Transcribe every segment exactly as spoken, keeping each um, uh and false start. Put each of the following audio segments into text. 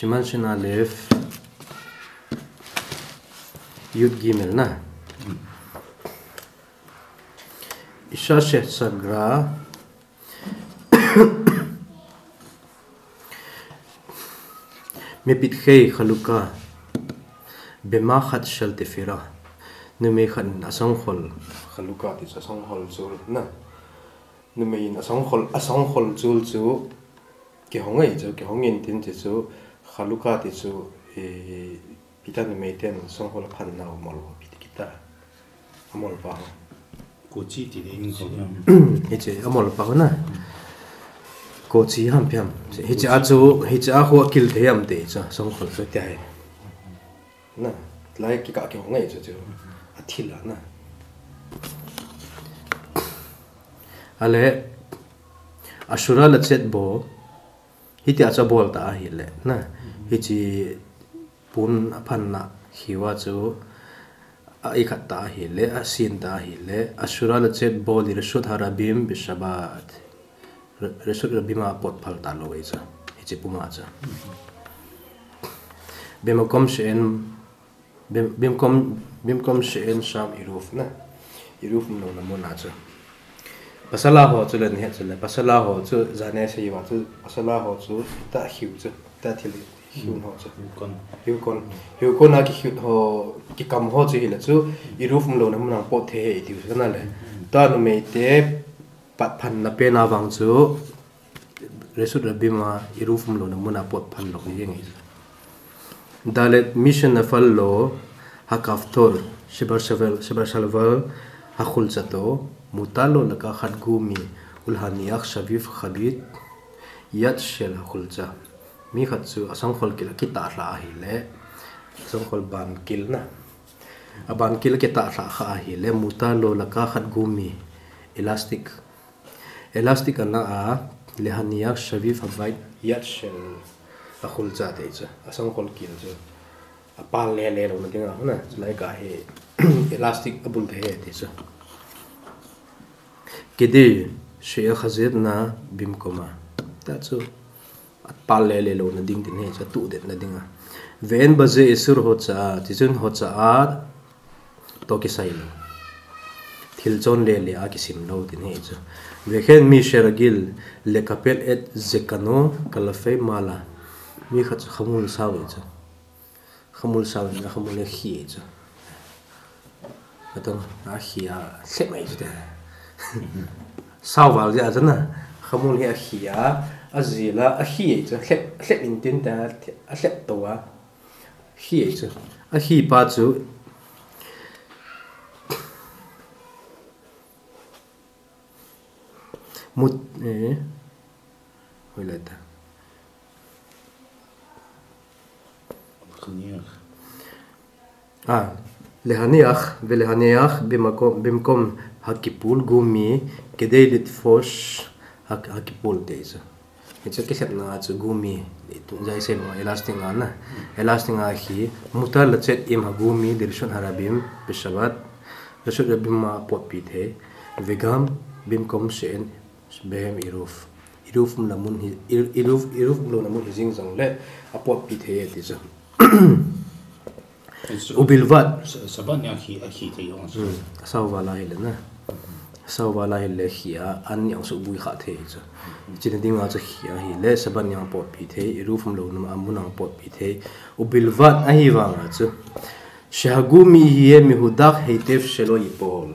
Siman Shin Aleph, Yud Gimel na. Isha Sheh Sagra, Mepit Khei Khaluka, Bema Khat Shel Tefira. Numei khat in asangkhol, Khaluka ti chu asangkhol chul na. Numei in asangkhol, asangkhol chul chu kihong ei chu, kihong in tin ti chu, Khaluka ti chu, eh, Peter numei ten sangkhol phan nau mol ho pi ti kita. Amol pa ho. Kochi ti ding ko. Hiche amol pa ho na. Kochi ham piam. Hiche a chu, hiche a ho kil thei am te chu, sangkhol chu ti ai. Na, lai kikah kihong ei chu chu. Athil a na. Ale, Ashura Lachet Bo, hitia chu abol ta ahile, na, hiche pun aphanna hiva chu, a ikhat ta ahile, asin ta ahile, Ashura Lachet Bo Lirshut Harabim Bishabat. Re-, Reshut Rabim a pot phal talou ei chu. Hiche puma chu. Bemakom she'en, bem-, bimkom, bimkom she'en sham iruv na. Iruv umlouna muna chu. Pasala ho chu le nahet chu le. Pasala ho chu jane seiva chu. Pasala ho chu ta hiu chu. Ta thil hiu ho chu. Hiu kon. Hiu kon. Hiu kon a kihiu ho, kikam ho chu hile chu. Iruv umlouna muna pot thei e tiu chu na le. Ta numei te pat phanna pen avang chu, Reshut Rabim a iruv umlouna muna pot phan lou ni ngai. Dalet Mishen Nafal lo, Hakaftor, Shebar Shavel, Shebar Shalval, Hakhulcha to, Mutar lo Lakakhat Gumi, Ulhaniach Shaviv Khabit, Yad Shel Hakhulcha. Mi khat chu asangkhol kil akitah lha ahile, asangkhol ban kil na. Aban kil akitah lha kha ahile, Mutar lo Lakakhat Gumi, elastic. Elastic ana a, Lehaniach Shaviv Habait Yad Shel Hakhulcha te chu. Asangkhol kil chu. Apal lele louna dinga, na, lai ka hi elastic abul te he ti chu. Kidi, Shia Khazir na bimkoma. Ta chu. Apal lele louna ding tin he chu, tu det na dinga. Ve'en baze isur hocha, ti chun hocha a, to kisai lou. Thil chon lele a kisim lou tin he chu. Vekhen mi sheragil le kapel et zekano kalafei mala. Mi khat chu khamul sao ei chu. Khamul sao in a khamul le khi ei chu. Katong a khi a hlep ei chu te. Sao val ja chu na. Khamul hi a khi a, a zil a, a khi ei chu. Hlep, hlep in tin ta, a hlep to a. Khi ei chu. A khi pa chu. Mut, eh. Hoilai ta. Khaniach. Ah, lehaniach, velehaniach, bimako-, bimkom hakipul gumi, kedei litfosh hak-, hakipul te chu. Hichu kihlep na chu gumi, jai sei ma elastic nga na. Elastic nga khi, mutar lachet im hagumi, lirshut harabim, bishabat, lirshut rabim ma pot pi thei, vegam, bimkom she'en, behem iruv. Iruv umlouna mun hi, ir-, iruv, iruv umlouna mun hi jing jongle, apot pi thei e ti chu. Ubilvat. Sa-, sabat nia khi, a khi thei jong. Hmm. Asao val a hile na. Asao val a hile khi a, an jong subui kha thei chu. China dinga chu khi a hile, sabat nia pot pi thei, iruv umlouna mun a pot pi thei. Ubilvat ahivanga chu. Shehagumi hi e mihudak heitev shelo yipol.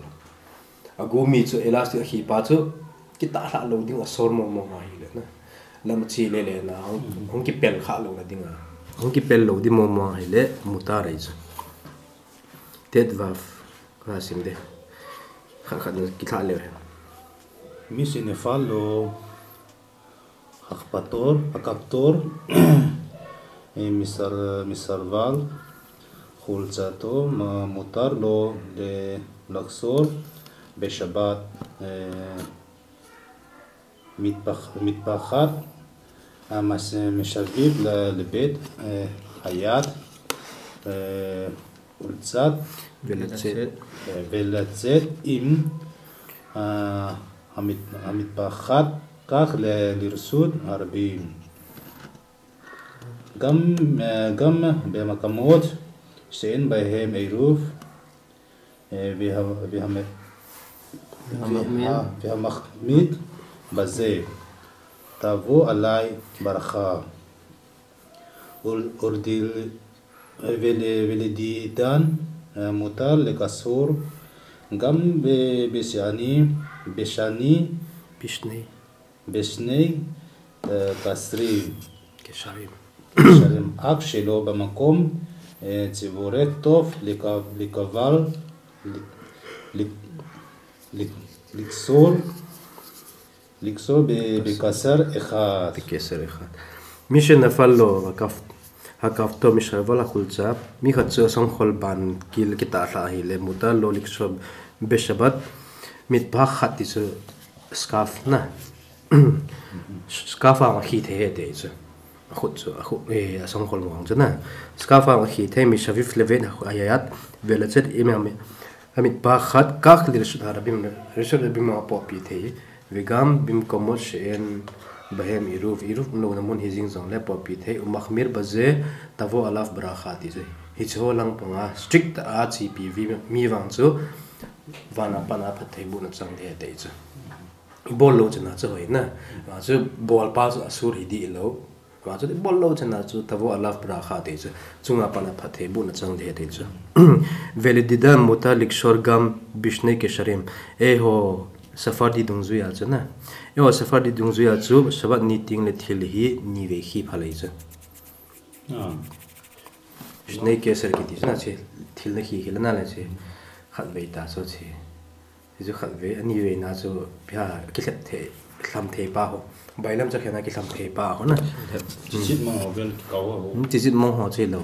Agumi chu elastic akhi pa chu kitah lha lou ding asor mo mo nga hile na. Lam chi le le na hung, hung kipel kha lou na ding a. Hung kipel lou di mo mo nga hile mutar ei chu. Tet vav ka sim de. Khat khat na kitah le. Mishen Nafal lo. Hakpator, Hakaptor, eh, Misar-, Misarval, Khulchato, ma-, Mutar lo, de, Laksor, Beshabat, eh, Mitpach-, Mitpachat, ah, mas-, Meshaviv, le, Lebet, eh, Hayat, eh, Ulzat, Velachet. Eh, Velachet im, ah, Hamit, Hamitpachat, kach le Lirshut Harabim. גם, אה, גם במקומות שאין בהם עירוב, אה, והמ-, והמ-, והמחמיר. וה-, והמחמיר בזה תבוא עלי ברכה. ול-, ולדיל-, ול-, ולדידן, אה, מותר לקצור גם ב-, בשני, בשני, בשני. בשני, אה, קצרים. קשרים. קשרים, אף שלא במקום, אה, ציבורי טוב לקב-, לקבל, ל-, ל-, ל-, לקצור, לקצור ב-, בקצר אחד. בקצר אחד. מי שנפל לו הכפ-, הכפתור משרוול החולצה, mi khat chu asongkhol ban kil kitahlah ahile, מותר לו לקצור בשבת מטפחת ti chu scarf na. Scarf a khi thei ahi ti chu. Akhut chu, akhut, eh, asongkhol vang chu na. Scarf a khi thei, משביב לבית היד, ולצאת עם המ-, המטפחת, כך לרשות הרבים, רשות הרבים apohpi thei. וגם במקומות שאין בהם עירוב, עירוב umlouna mun hijing jongle apohpi thei. ומחמיר בזה תבוא עליו ברכה ti chu. Hiche ho lang panga strict a chepi vi mi vang chu, van a pat a phattheibohna chang thei ahi ti chu. Ibol lou chana chu hoi na. Ama chu bolpa chu asur hi dih lou. Ama chu ibol lou chana chu תבוא עליו ברכה ti chu. Chunga pat a phattheibohna chang thei ti chu. ולדידן מותר לקצור גם בשני קשרים. Eiho Sephardi dungjuia chu na. Eiho Sephardi dungjuia chu Sabbath ni tengle thil hi ni vei khi pha lei chu. Ah. שני קשרים kiti chu na, che, thil na khi khi le na le che. Khat vei ta chu che. Hichu khat vei, ani vei na chu pia kilhep thei, lham thei pa ho. Bailam chu khena kilham thei pa ho na. Chichit mong ho vel kikau ho. Hmm, chichit mong ho che lou.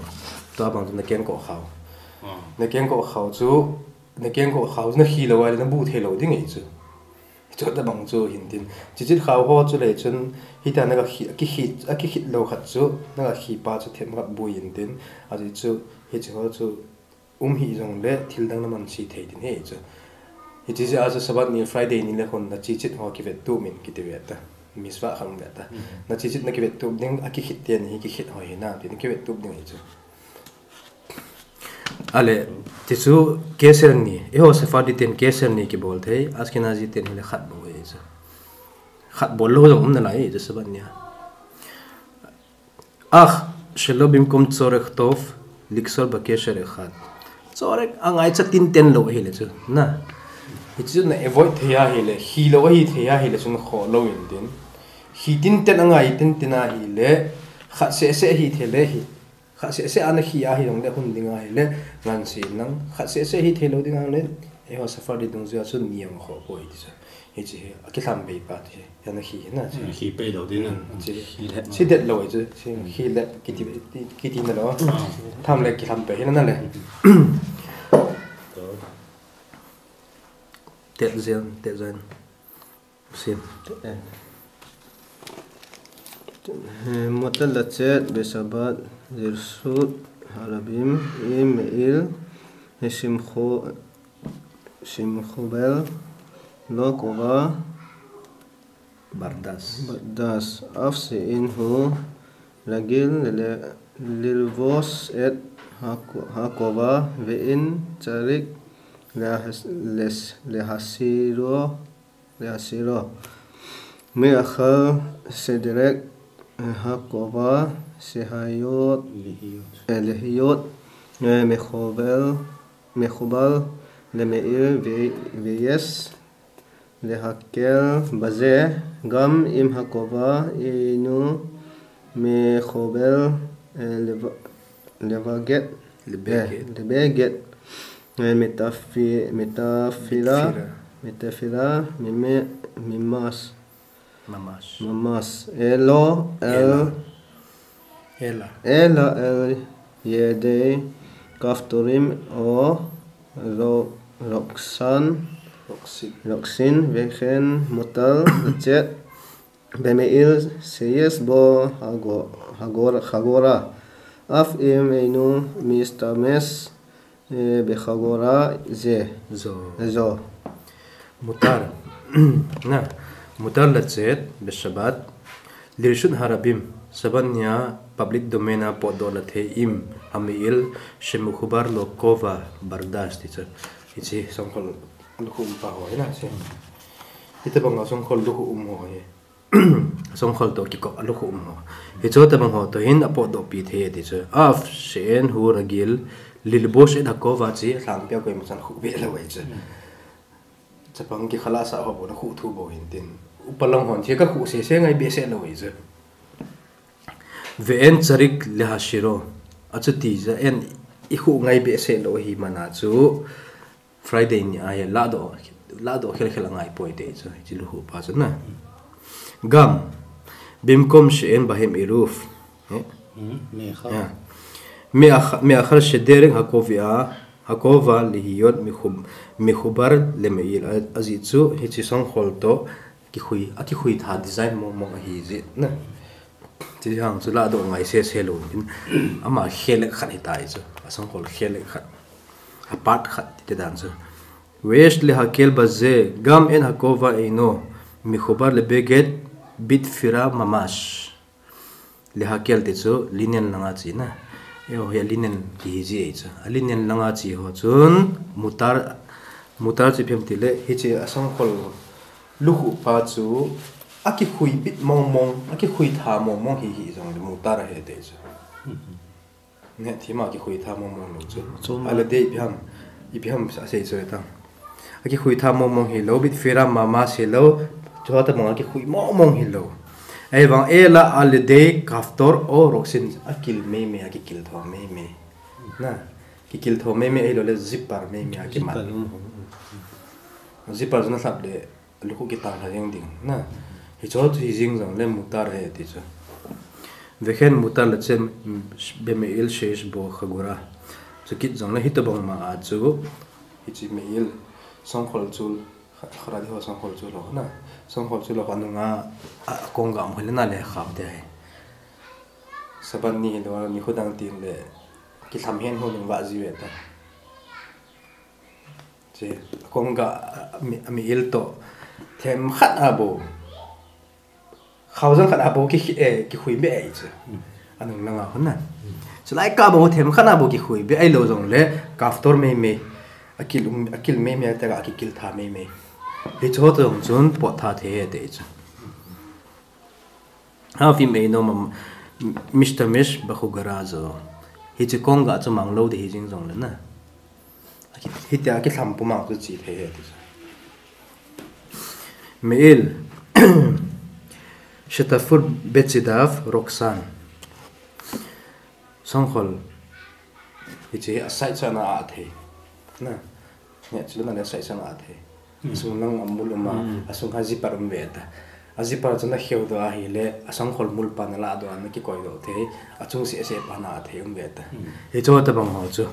Tua bang chu na kengkoh khao. Ah. Na kengkoh khao chu, na kengkoh khao chu na khi lou ahile na bu thei lou ding ahi chu. Chuta bang chu hin tin. Chichit khao ho chu le chun, hita na ga khi, a kikhit, a kikhit lou khat chu, na ga khi pa chu themgap bu hin tin. Ahi chu, hiche ho chu, um hih jongle thil dang na man chi thei din ahi chu. Hiche jeh a chu Sabbath ni Friday ni le khun na chichit ho kivet tup in kiti ve ta. Mitzvah khat um ve ta. Mhm. Na chichit na kivet tup ding a kikhit teni hi kikhit ho hi na tin kivet tup ding ahi chu. Ale, ti chu קשר ni, eiho Sephardi ten קשר ni kibol thei, Ashkenazi ten hile khat bou ahi chu. Khat bol lou jong um nalai ahi chu Sabbath ni a. אך שלא במקום צורך טוב לקצור בקשר אחד. צורך angaicha tinten lou ahile chu. Na. Hichu na avoid thei ahile, khi lou ahi thei ahile chun khoh lou in tin. Khi tinten angai tinten ahile, khat seh seh ahi thei le hi. Khat seh seh a na khi ahi jongle hun ding ahile, ngansi nang. Khat seh seh ahi thei lou ding ahile, eiho Sephardi dungjuia chun ni ang khoh poi ti chu. Hiche hi, a kilham bei pa ti hi, ana khi hi na, chi. Hmm, khi pei lou ding na. Hmm, chi. Khi let na. Chi det lou chu, chi, hmm, khi let kiti, kiti na lou. Ah. Tham le kilham pei hi na le. Tet zen, tet zen. Sim. Eh. מותר לצאת בשבת לרשות הרבים אם מעיל ושמחו-, שמחובל לא קבע בר דעת. בר דעת, אף שאין הוא רגיל ל-, ללבוש את הכ-, הכובע ואין צריך להס-, לס-, להסירו, להסירו. מאחר שדרך הכובע שהיה להיות, להיות. אה, להיות, אה, מחובל, מחובל למעיל ו-, ויש להקל בזה, גם אם הכובע אינו מחובל, אה, לב-, לבגד, לבגד. אה, לבגד, אה, מתפ-, מתפלה, מתפלה. מתפלה ממ-, ממש. ממש. ממש. אלא, אלא. אלא. אלא על ידי כפתורים או רו-, רוקסן, רוקסין. רוקסין, וכן מותר לצאת במעיל שיש בו חגו-, חגור-, חגורה, אף אם אינו משתמש אה, בחגורה זה. זו. זו. מותר. נה, מותר לצאת בשבת לרשות הרבים. Sabbath nia Public domain a potdoh na thei im, ha me'il shemechubar lo kova bardash ti chu. Hiche songkhol lukhu umpa ho hi na chu. Hitobang a songkhol lukhu um ho hi. Songkhol toh kikop a lukhu um ho. Hiche tobang ho toh hin apotdoh pi thei ti chu. Af she'en hu ragil lilbosh et hakova chu lhangpia koima chan khu be lou ahi chu. Chapang kikhalasah ho bou na khu thu bou hin tin. Upa lang hon chu ka khu sese ngai behseh lou ahi chu. Ve'en charik lehashiro. Achuti ja en i khu ngai behseh lou ahi mana chu. Friday ni a hi lahdoh, lahdoh khelkhel angai poi ti chu, hiche lukhu pa chu na. Gam, bimkom she'en bahem iruv. Eh? Hmm, me'achar. Ya. Me'ach-, me'achar shederek hakovea, hakova lihiyot mechub-, mechubar leme'il. A, ajeh chu, hiche songkhol toh, kikhui, akikhui tha design mong mong ahi jeh na. Chujeh chu lahdoh ngai sese lou hin. Ama khelek khat hita ahi chu. Asongkhol khelek khat. Apart khat ti dan chu. Ve'esh lehakel baze gam en hakova eino mechubar lebeged bitfira mamash. Lehakel ti chu linen langa che na. Eiho hi linen kihi ji ahi chu. A linen langa che ho chun mutar, mutar chu ipi ham tile, hiche asongkhol lukhu pa chu akikhui bit mong mong, akikhui tha mong mong hi, hijong le mutar ahi ti chu. Neh thim a kikhui tha mong mong lou chu. Chuma. Ale de ipi ham, ipi ham asei chu ta. Akikhui tha mong mong hilou, bitfira mamash hilou, chuti tobang a kikhui mong mong hilou. Ahivang ela al yedei kaftor o roksin, akil mei mei, akikil tho mei mei. Na, kikil tho mei mei ahilou le zipper mei mei akiman. Zipper, um, um, um. Zipper chu na lhap le lukhu kitang lha jeng ding na. Hiche chu hijing jong le mutar ahi ti chu. Veken mutar lechet beme'il sheyesh bo chagura. Chukit jong le hitobang ma a chu. Hiche me'il songkhol chu, kha-, kharadi ho songkhol chu lo na. Songkhol chu lo kha nunga a, a kongga um hoi le na le khap te ahi. Sabbath ni hilou, nikho dang tin le kilham hen ho nung va ji ve ta. Che, kongga, a, mi, a me'il toh themkhat a bou. Khao jang khat a bou ki, eh, kikhui be ahi chu. Anung langa hon na. Chulai kah bou themkhat a bou kikhui be ahilou jong le kaftor mei mei. Akil um, akil mei mei te ga kikil tha mei mei. Hiche ho jong chun pot tha thei ahi ti chu. Hafim eino mam, mishtamesh bachagura zo. Hiche kongga chu mang lou ding hijing jong le na. Aki, hitia kilham pumang chu che thei ahi ti chu. Me'il. Shetafur betsidav roksan. Songkhol. Hiche hi a side chan a a thei. Na. Neh chu le na le a side chan a a thei. Hmm. Asung lang a mul um a, hmm, asung a zipper um ve ta. A zipper chu na kheu doh ahile, asongkhol mul pa na lahdoh a na kikoi doh thei. Achung seh seh pa na a thei um ve ta. Hmm. Hiche tobang ho chu.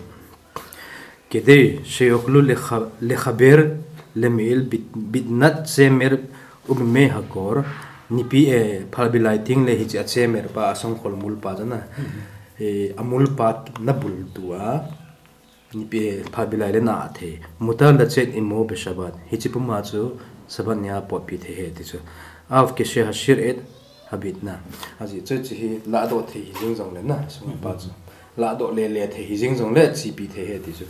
Kedei, sheyoklu lekha-, lekhaber, leme'il bit-, bitnat chemer umimei hakor, nipi e, phalbi lai teng le hiche a chemer pa, asongkhol mul pa chu na. Mhm. E, a mul pa na bul tua, nipi e, phalbi lai le na a thei. Mutar lechet imo beshabbat. Hiche puma chu Sabbath nia potpi thei ahi ti chu. Av keshe hashir et habitna. Ajeh chu hiche hi lahdoh thei hijing jong le na, sung pa chu. Lahdoh le le thei hijing jong le chepi thei ahi ti chu.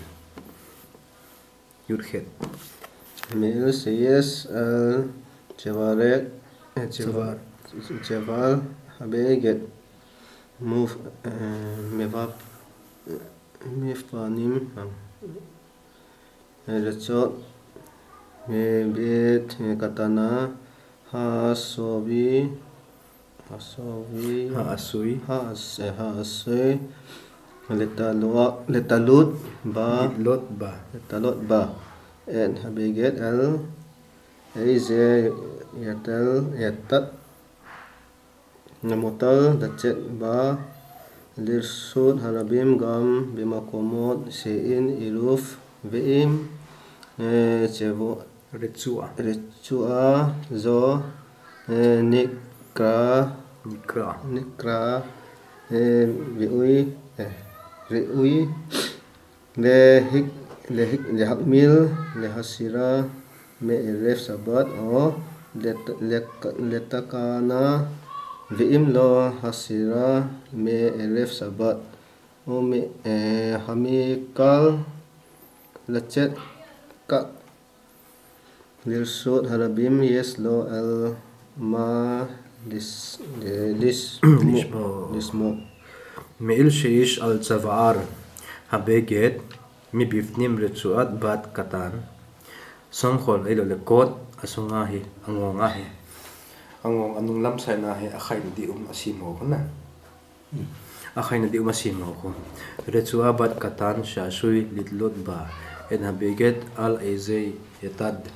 Yud khet. Me'il sheyesh al chevaret, eh, chevar, chevar habeged muf, eh, mevap, eh, mefanim, eh, rechot, mebet, eh, katana, hasovi, hasovi, haasui, haas-, eh, haasui, letalo-, letalut ba, letalot ba, et habeged el, eize yatel, yatat, Namotal lechet ba, lirshut harabim gam bemakomot she'en iruv ve'im, eh, chevo-, rechua. Rechua zo, eh, nikra. Nikra. Nikra, eh, ve'ui, eh, ve'ui. Lehik, lehik, lehakmil, lehashira, me'erev Shabbat, o, let-, let-, letakana, Ve'im lo hasira me'erev Shabbat, ume, eh, hamikal lachet kach lirshut harabim yesh lo al ma lis, eh, lis, lishmo. Lishmo. Me'il she'ish al tzavar habeged mibifnim rechuat bat katan. Somkhol ahilou le kot asunga hi, angong ahi. Angong anung lamsaina hi, akhaina dih um asim ho khu na. Akhaina dih um asim ho khu. Rechuat bat katan shasui litlut ba. En habeged al eizei etad.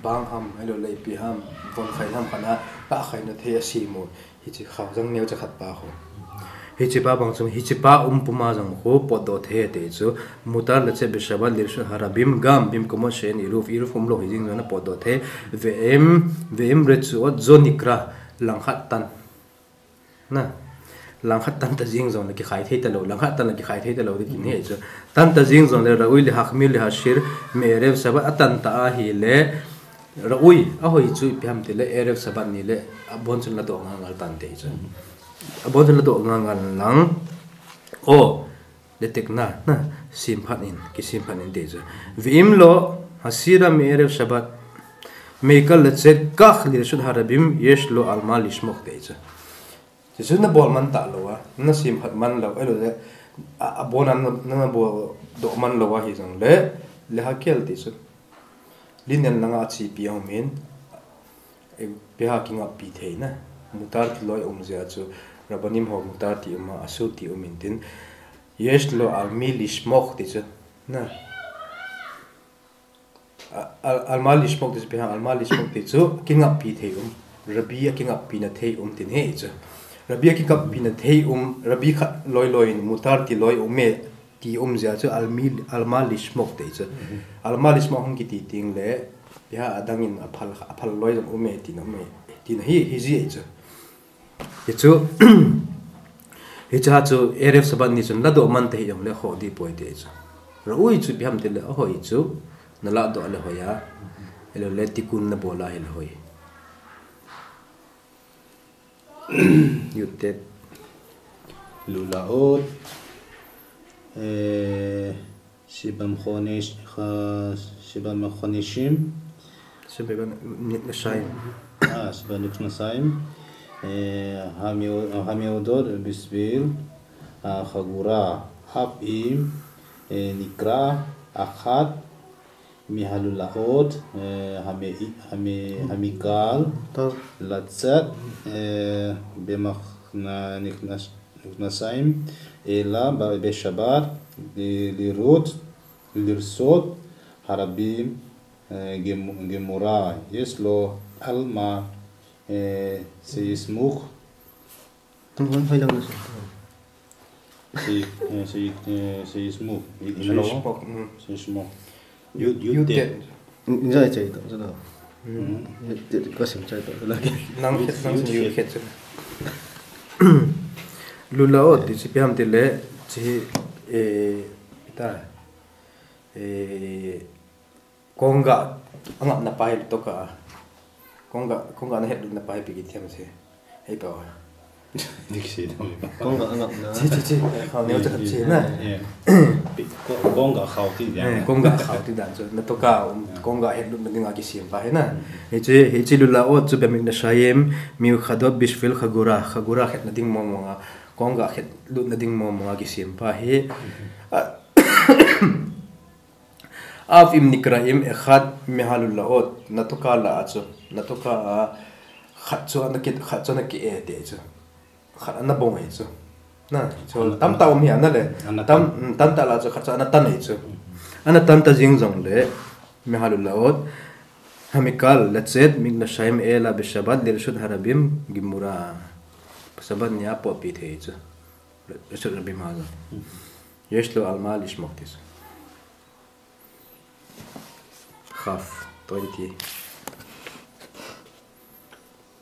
Bang ham, ahilou le ipi ham, von khaina ham khat na, akhaina thei asim ho. Hiche khao jang neo cha khat pa khu. Hiche pa bang chung, hiche pa um puma jang khu, potdoh thei te chu. Mutar lachet be Shabbat lirshut harabim gam bimkomot she'en iruv, iruv umlou hi jing jong na potdoh thei. Ve'im, ve'im rechuot zo nikra, langkhat tan. Na, langkhat tan ta jing jong le kikhai thei talou, langkhat tan le kikhai thei talou, ti kin he chu. Tan ta jing jong le ra'ui le hachmir le hashir, me'erev Shabbat atan ta ahile, ra'ui, ahoi chu ipi ham ti le, erev Shabbat ni le, abon chun ladoh ngal ngal tan te chu. Abon chun ladoh ngal ngal lang. O, le tekna, na, simphat in, kisimphat in te chu. Ve'im lo, hasira me'erev Shabbat, meikal lachet kach lirshut harabim, yesh lo al ma lishmok te chu. Chu chu na bol man talou a, na simphat man lou, ahilou le, a, abon a na, na bol doh man lou ahi jong le, le hakel te chu. Linen langa achepi aum in, eh, ipi ham kingappi thei na. Mutar ti loi um jeh a chu, Rabbanim ho mutar ti um a, asur ti um in tin. Yesh lo al mi lishmok ti chu. Na. A, al, al ma lishmok ti chu, ipi ham al ma lishmok ti chu, kingappi thei um. Rabbi a kingappina thei um tin he chu. Rabbi a kingappina thei um, Rabbi khat loi loi in mutar ti loi um e. Ti um jeh a chu al mi, al ma lishmok te chu. Mhm. Al ma lishmok hung kiti teng le, ipi ham adang in aphal, aphal loi jong um e, tina um e, tina hi, hi ji e chu. Hi chu, hiche a chu erev Shabbat ni chun ladoh man ta hih jong le khoh dih poi te chu. Ra'ui chu ipi ham ti le, ahoi chu, na ladoh le hoi a, ahilou le tikkun na bol a hile hoi. י"ט. לולאות, אה, שבעה חודש-, ח-, שבעה חודשים. שבעה נקנסיים. אה, שבעה נקנסיים. אה, המיועדות בשביל החגורה, אף אם, אה, נקרה אחת מהלולאות, אה, המ-, המ-, המקל טוב. לצאת, אה, במכנסיים, אלא ב-, בשבת, ל-, לראות, לרצות הרבים, אה, גמ-, גמורה, יש לו על מה, אה, שיסמוך. Hoi lang na siya. Sei, eh, sei, eh, seismok. Seismok, mm. Seismok. Yud, yud, yud tet. Tet. Injai chai to, jala. Mm. Yud tet, kasim chai to, jala. Nang khet, nang yud khet chun. Lulaot, ti chu ipi ham ti le, chu, eh, ta, eh, Kongah angapna pa hi lutoka. Kongah, kongah nahet lutna pa hi ipi kiti ham chu. Hei pa. Dik si dam. Kongah angapna. Chi, chi, chi. Kha neo cha chi na. Yeah. Ko-, kongah khao ti dan. Eh, kongah khao ti dan chu. Natoka, um, yeah. Kongah het lutna dinga kisem pa hi na. Hmm. Hiche, hiche lulaot chu bemik na shayem, miukhadot bishvil khagura, khagura het na ding mo mo nga. Kongah het lutna ding mo mo nga kisem pa hi. Hmm. Ah, Avim nikraim echad mehalulaot, natoka la a chu, natoka a khat chu ana ki, khat chu ana ki e te chu. Khat ana bong e chu. Na, chu ana tamtah um hi ana le. Ana tam, tan. Mm, tamtah la chu khat chu ana tan e chu. Mm. Ana tan ta jing jong le, mehalulaot, hamikal, lachet, miknashaim, ela, bishabat, lirshut harabim, gimura. Shabat nia potpi thei chu. Lirshut harabim ha jong. Mm. Yesh lo alma lishmok te chu. Kaf, twenty.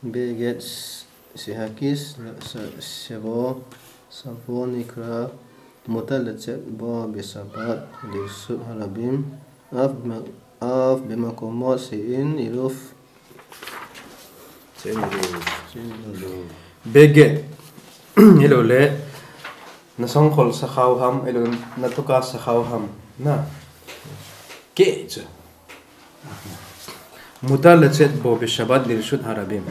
Beged sh-, shehakish, sa-, shevo, savo nikra, mutar lachet bo bishabat, lirshut harabim, af bema-, af bemakomot she'ein iruv. She'ein iruv. She'ein iruv. Beged. Hello le. Na songkhol sakhao ham, hello, na tuka sakhao ham. Na. Ke chu. Mutar lachet bo bishabat lirshut harabim.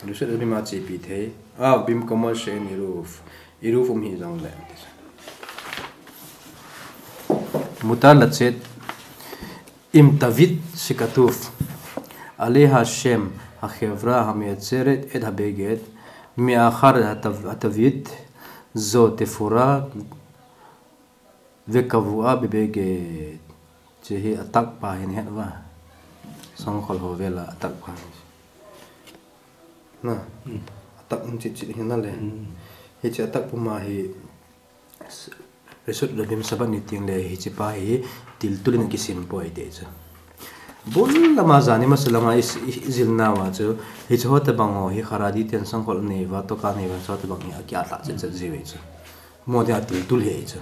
Lirshut harabim a chepi thei. Ah, bimkomot she'en iruv. Iruv um hih jongle. Mutar lachet im tavit shekatuv. Ale Hashem, hachevra hameyetseret et habeged. Me'achar hatav-, hatavit zo tefura vekavua bebeged. Hiche hi atak pa hin het uva. Songkhol ho vela atak pa. Na. Hmm. Atak um chitchit hin na le. Hmm. Hiche atak puma hi s-, rishut harabim shabat ni teng le hiche pa hi tiltul in akisim poi ti chu. Bul lama jani masa lama i s-, i, i jil nauva chu. Hiche ho tabang ho hi haredi ten songkhol neiva, tuka neiva, hiche ho tabang hi akiat lha chet chet jiu ve chu. Mo dia tiltul hi chu.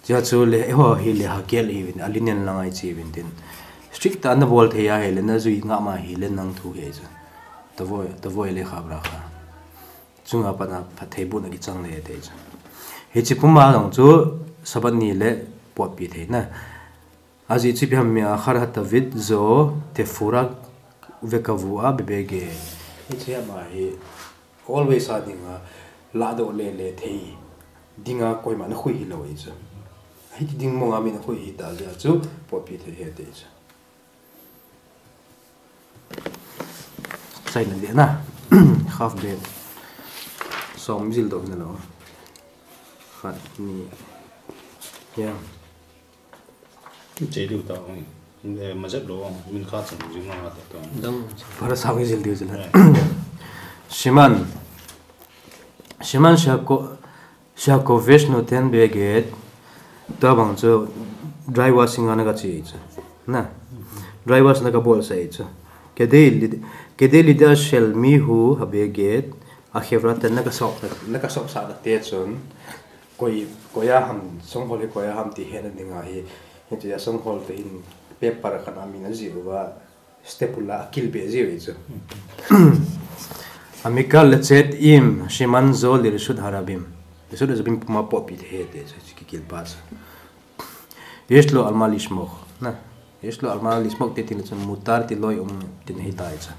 Chia chu le, eiho hi le hakel hi vin, a linen lang ai chi vin tin. Strict ta na bol thei a hi le, na jui nga ma hi le nang thu hi chu. Tavoi, tavoi le kha bra kha. Chunga pat na phat thei bu na kichang le te chu. Hiche puma jong chu shabat ni le potpi thei na. Ajeh chu ipi ham me'achar hatavit zo tefura vekavua bebeged. Hiche ama hi always a dinga ladoh le le thei dinga koima na khui hilou ahi chu. Hiti ding monga mi na khui hita jeh a chu potpi thei ahi ti chu. Chaina dia na. Half bed. Som jil doh na lou. Khat, ni. Ya. Che diu ta ong. Eh, majep lou ong. Min kha chang jing ma ta ta. Dang. Para sa ngi jil diu jil. Eh. Shiman. Shiman shako, shako veshno ten beged. Tabang chu dry washing ana ka chi chu. Na. Dry wash na ka bol sa chu. Kedei li, kedei li da shel mihu habeged. Achevra ten na ka sok, na ka sok sa na te chun. Koi, koi a ham, songkhol hi koi a ham ti hetna dinga hi, hitia songkhol te hin paper khat a min ajih uva, staple a akil be jiu ahi chu. Hamikal lachet im, shiman zo lirshut harabim. Lirshut harabim puma potpi thei ahi ti chu, chu kikil pa chu. Yesh lo al ma lishmokh. Na. Yesh lo al ma lishmokh te tin chu mutar ti loi um tin ahi tai chu.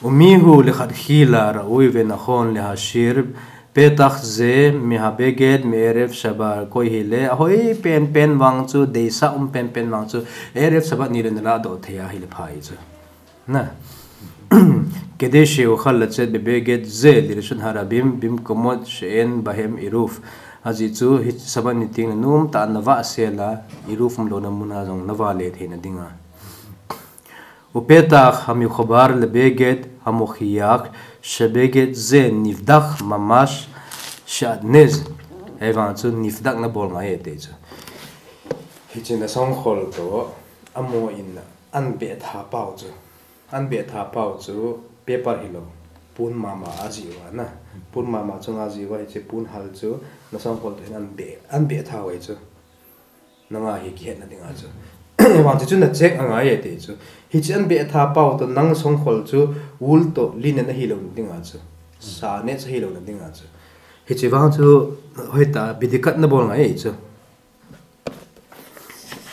Umihu lechatchila ra'ui venachon lehashir petach ze mehabeged me'erev shabat, koi hile ahoi penpen vang chu, deisah um penpen vang chu, erev shabat ni le na ladoh thei a hile pha ahi chu. Na. Kede she'uchal lachet bebeged ze lirshut harabim bimkomot she'en bahem iruv. Ajeh chu hi shabat ni teng le nom tah a na vah sel a, iruv umlouna mun a jong na vah le theina dinga. Upetach hamechaber lebeged hamochiach shebeged ze nivdach mamash she'at nez. Ahivang chu nivdach na bol ngai e ti chu. Hiche na songkhol toh, amo in an be tha pau chu. An be tha pau chu paper hilou. Pon mama ajih uva na. Pon mama chu nga ajih uva hiche pon hal chu na songkhol toh hin an be, an be tha uve chu. Nanga hi kihetna dinga chu. Vang chu na check angai e ti chu. Hiche an be tha pau toh nang songkhol chu wool toh linen ahilou na dinga chu. Sa ne chu hilou na dinga chu. Hiche vang chu hoitah a bedikat na bol ngai e chu.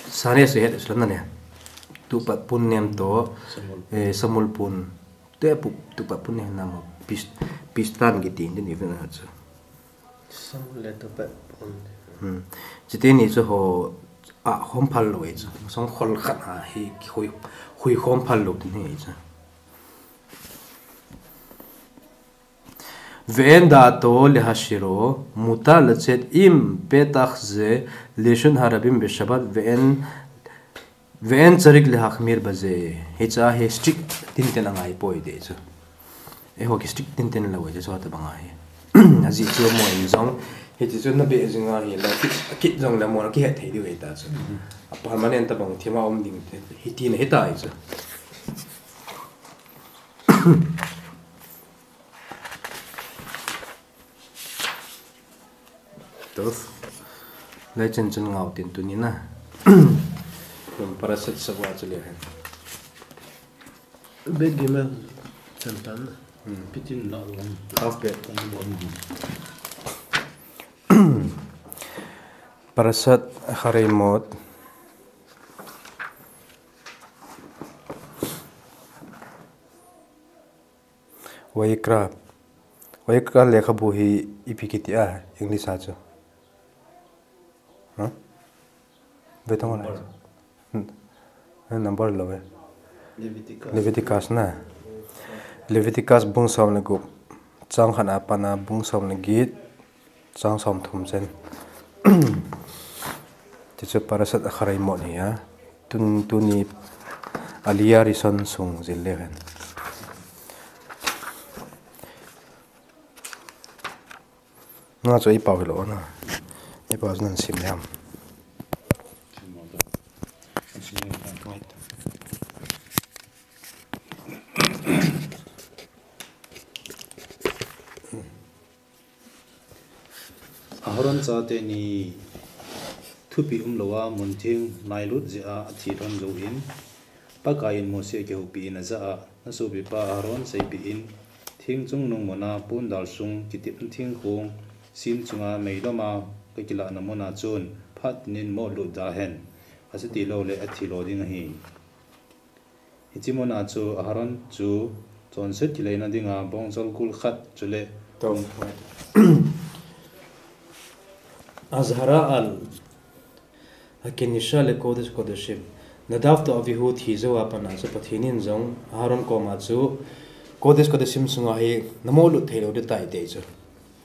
Sa ne chu het chu na ne. Tupat pon nem toh, samul. Eh, samul pon. Te pu, tupat pon nem na mo pis, pistan kitin din even na chu. Samul le tupat pon. Hmm. Chiti ni chu ho a khom phal lou e chu. Songkhol khat a hi hui, hui khom phal lou tin hi chu. Ve'en da'ato lehashiro, mutar lachet im petach ze lirshut harabim beshabat ve'en, ve'en tzarich lehachmir baze. Hiche a hi strict tinten angai poi ti chu. Eiho ki strict tinten lou e chu, chu tabang a hi. Ajeh chu mo in jong, hiche chu na be jing a hi la, kit, kit jong le mo na kihet thei diu ahi ta chu. A permanent tabang thim a um ding te, hiti na hi ta ahi chu. Tov. Lai chen chen ngau tin tuni na. Kum Parashat Shavua chu le hen. Bet Gimel chan tan na. Pitin la lo. Half page. Parashat Acharei Mot. Vayikra. Vayikra lekhabu hi ipi kiti a, English a chu. Huh? Ve tong la. Number. Hmm. Number lo ve. Leviticus. Leviticus na. Leviticus bung som le gup. Chang khat a pat a bung som le get. Chang som thum chen. Ti chu Parashat Acharei Mot hi a. Tun, tuni Aliyah Rishon sung jil le hen. Nga chu ei pau hi lo na. Ei pau chu nan sim le ham. Aharon chate ni thupi umlou a mun theng nailut jeh a athi lhon jouvin, Pakaiyin Mose akihoupi in ajah a, nasopipa Aharon seipeh in, theng chungnung mun a pondal sung kitepna thingkong sin chunga meilom a kakilahna mun a chun phat tinin moh lut da hen, achuti loule athi lo ding ahi. Hiche mun a chu Aharon chu chonset kileina dinga bongjol gul khat chule Azhara al Hakenisha le Kodesh Kodashim. Nadav toh Avihu thi jou a pat a chu Pathen in jong Aharon koma chu Kodesh Kodashim sunga hi namoh lut thei lou ding tai ati chu.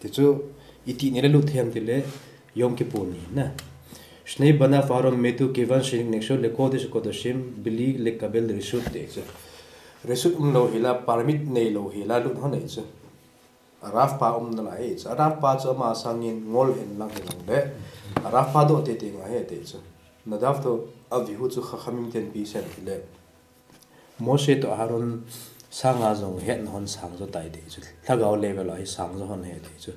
Ti chu iti ni le lut thei ham ti le Yom Kippur ni na. Shnei banav Aharon metu kivan shenikneshu le Kodesh Kodashim bili lekabel reshut ati chu. Reshut umlou hila, permit neilou hila lut lhon ahi chu. Arav pa umna lai ahi chu. Arav pa chu ama sangin ngol hen lang hijongle, Arav pa doh teitei ngai ahi ati chu. Nadav toh Avihu chu Chachamim ten pi sen ti le. Mose toh Aharon sanga jong hetna hon sang jo tai ati chu. Lhagao level a hi sang jo hon ahi ati chu.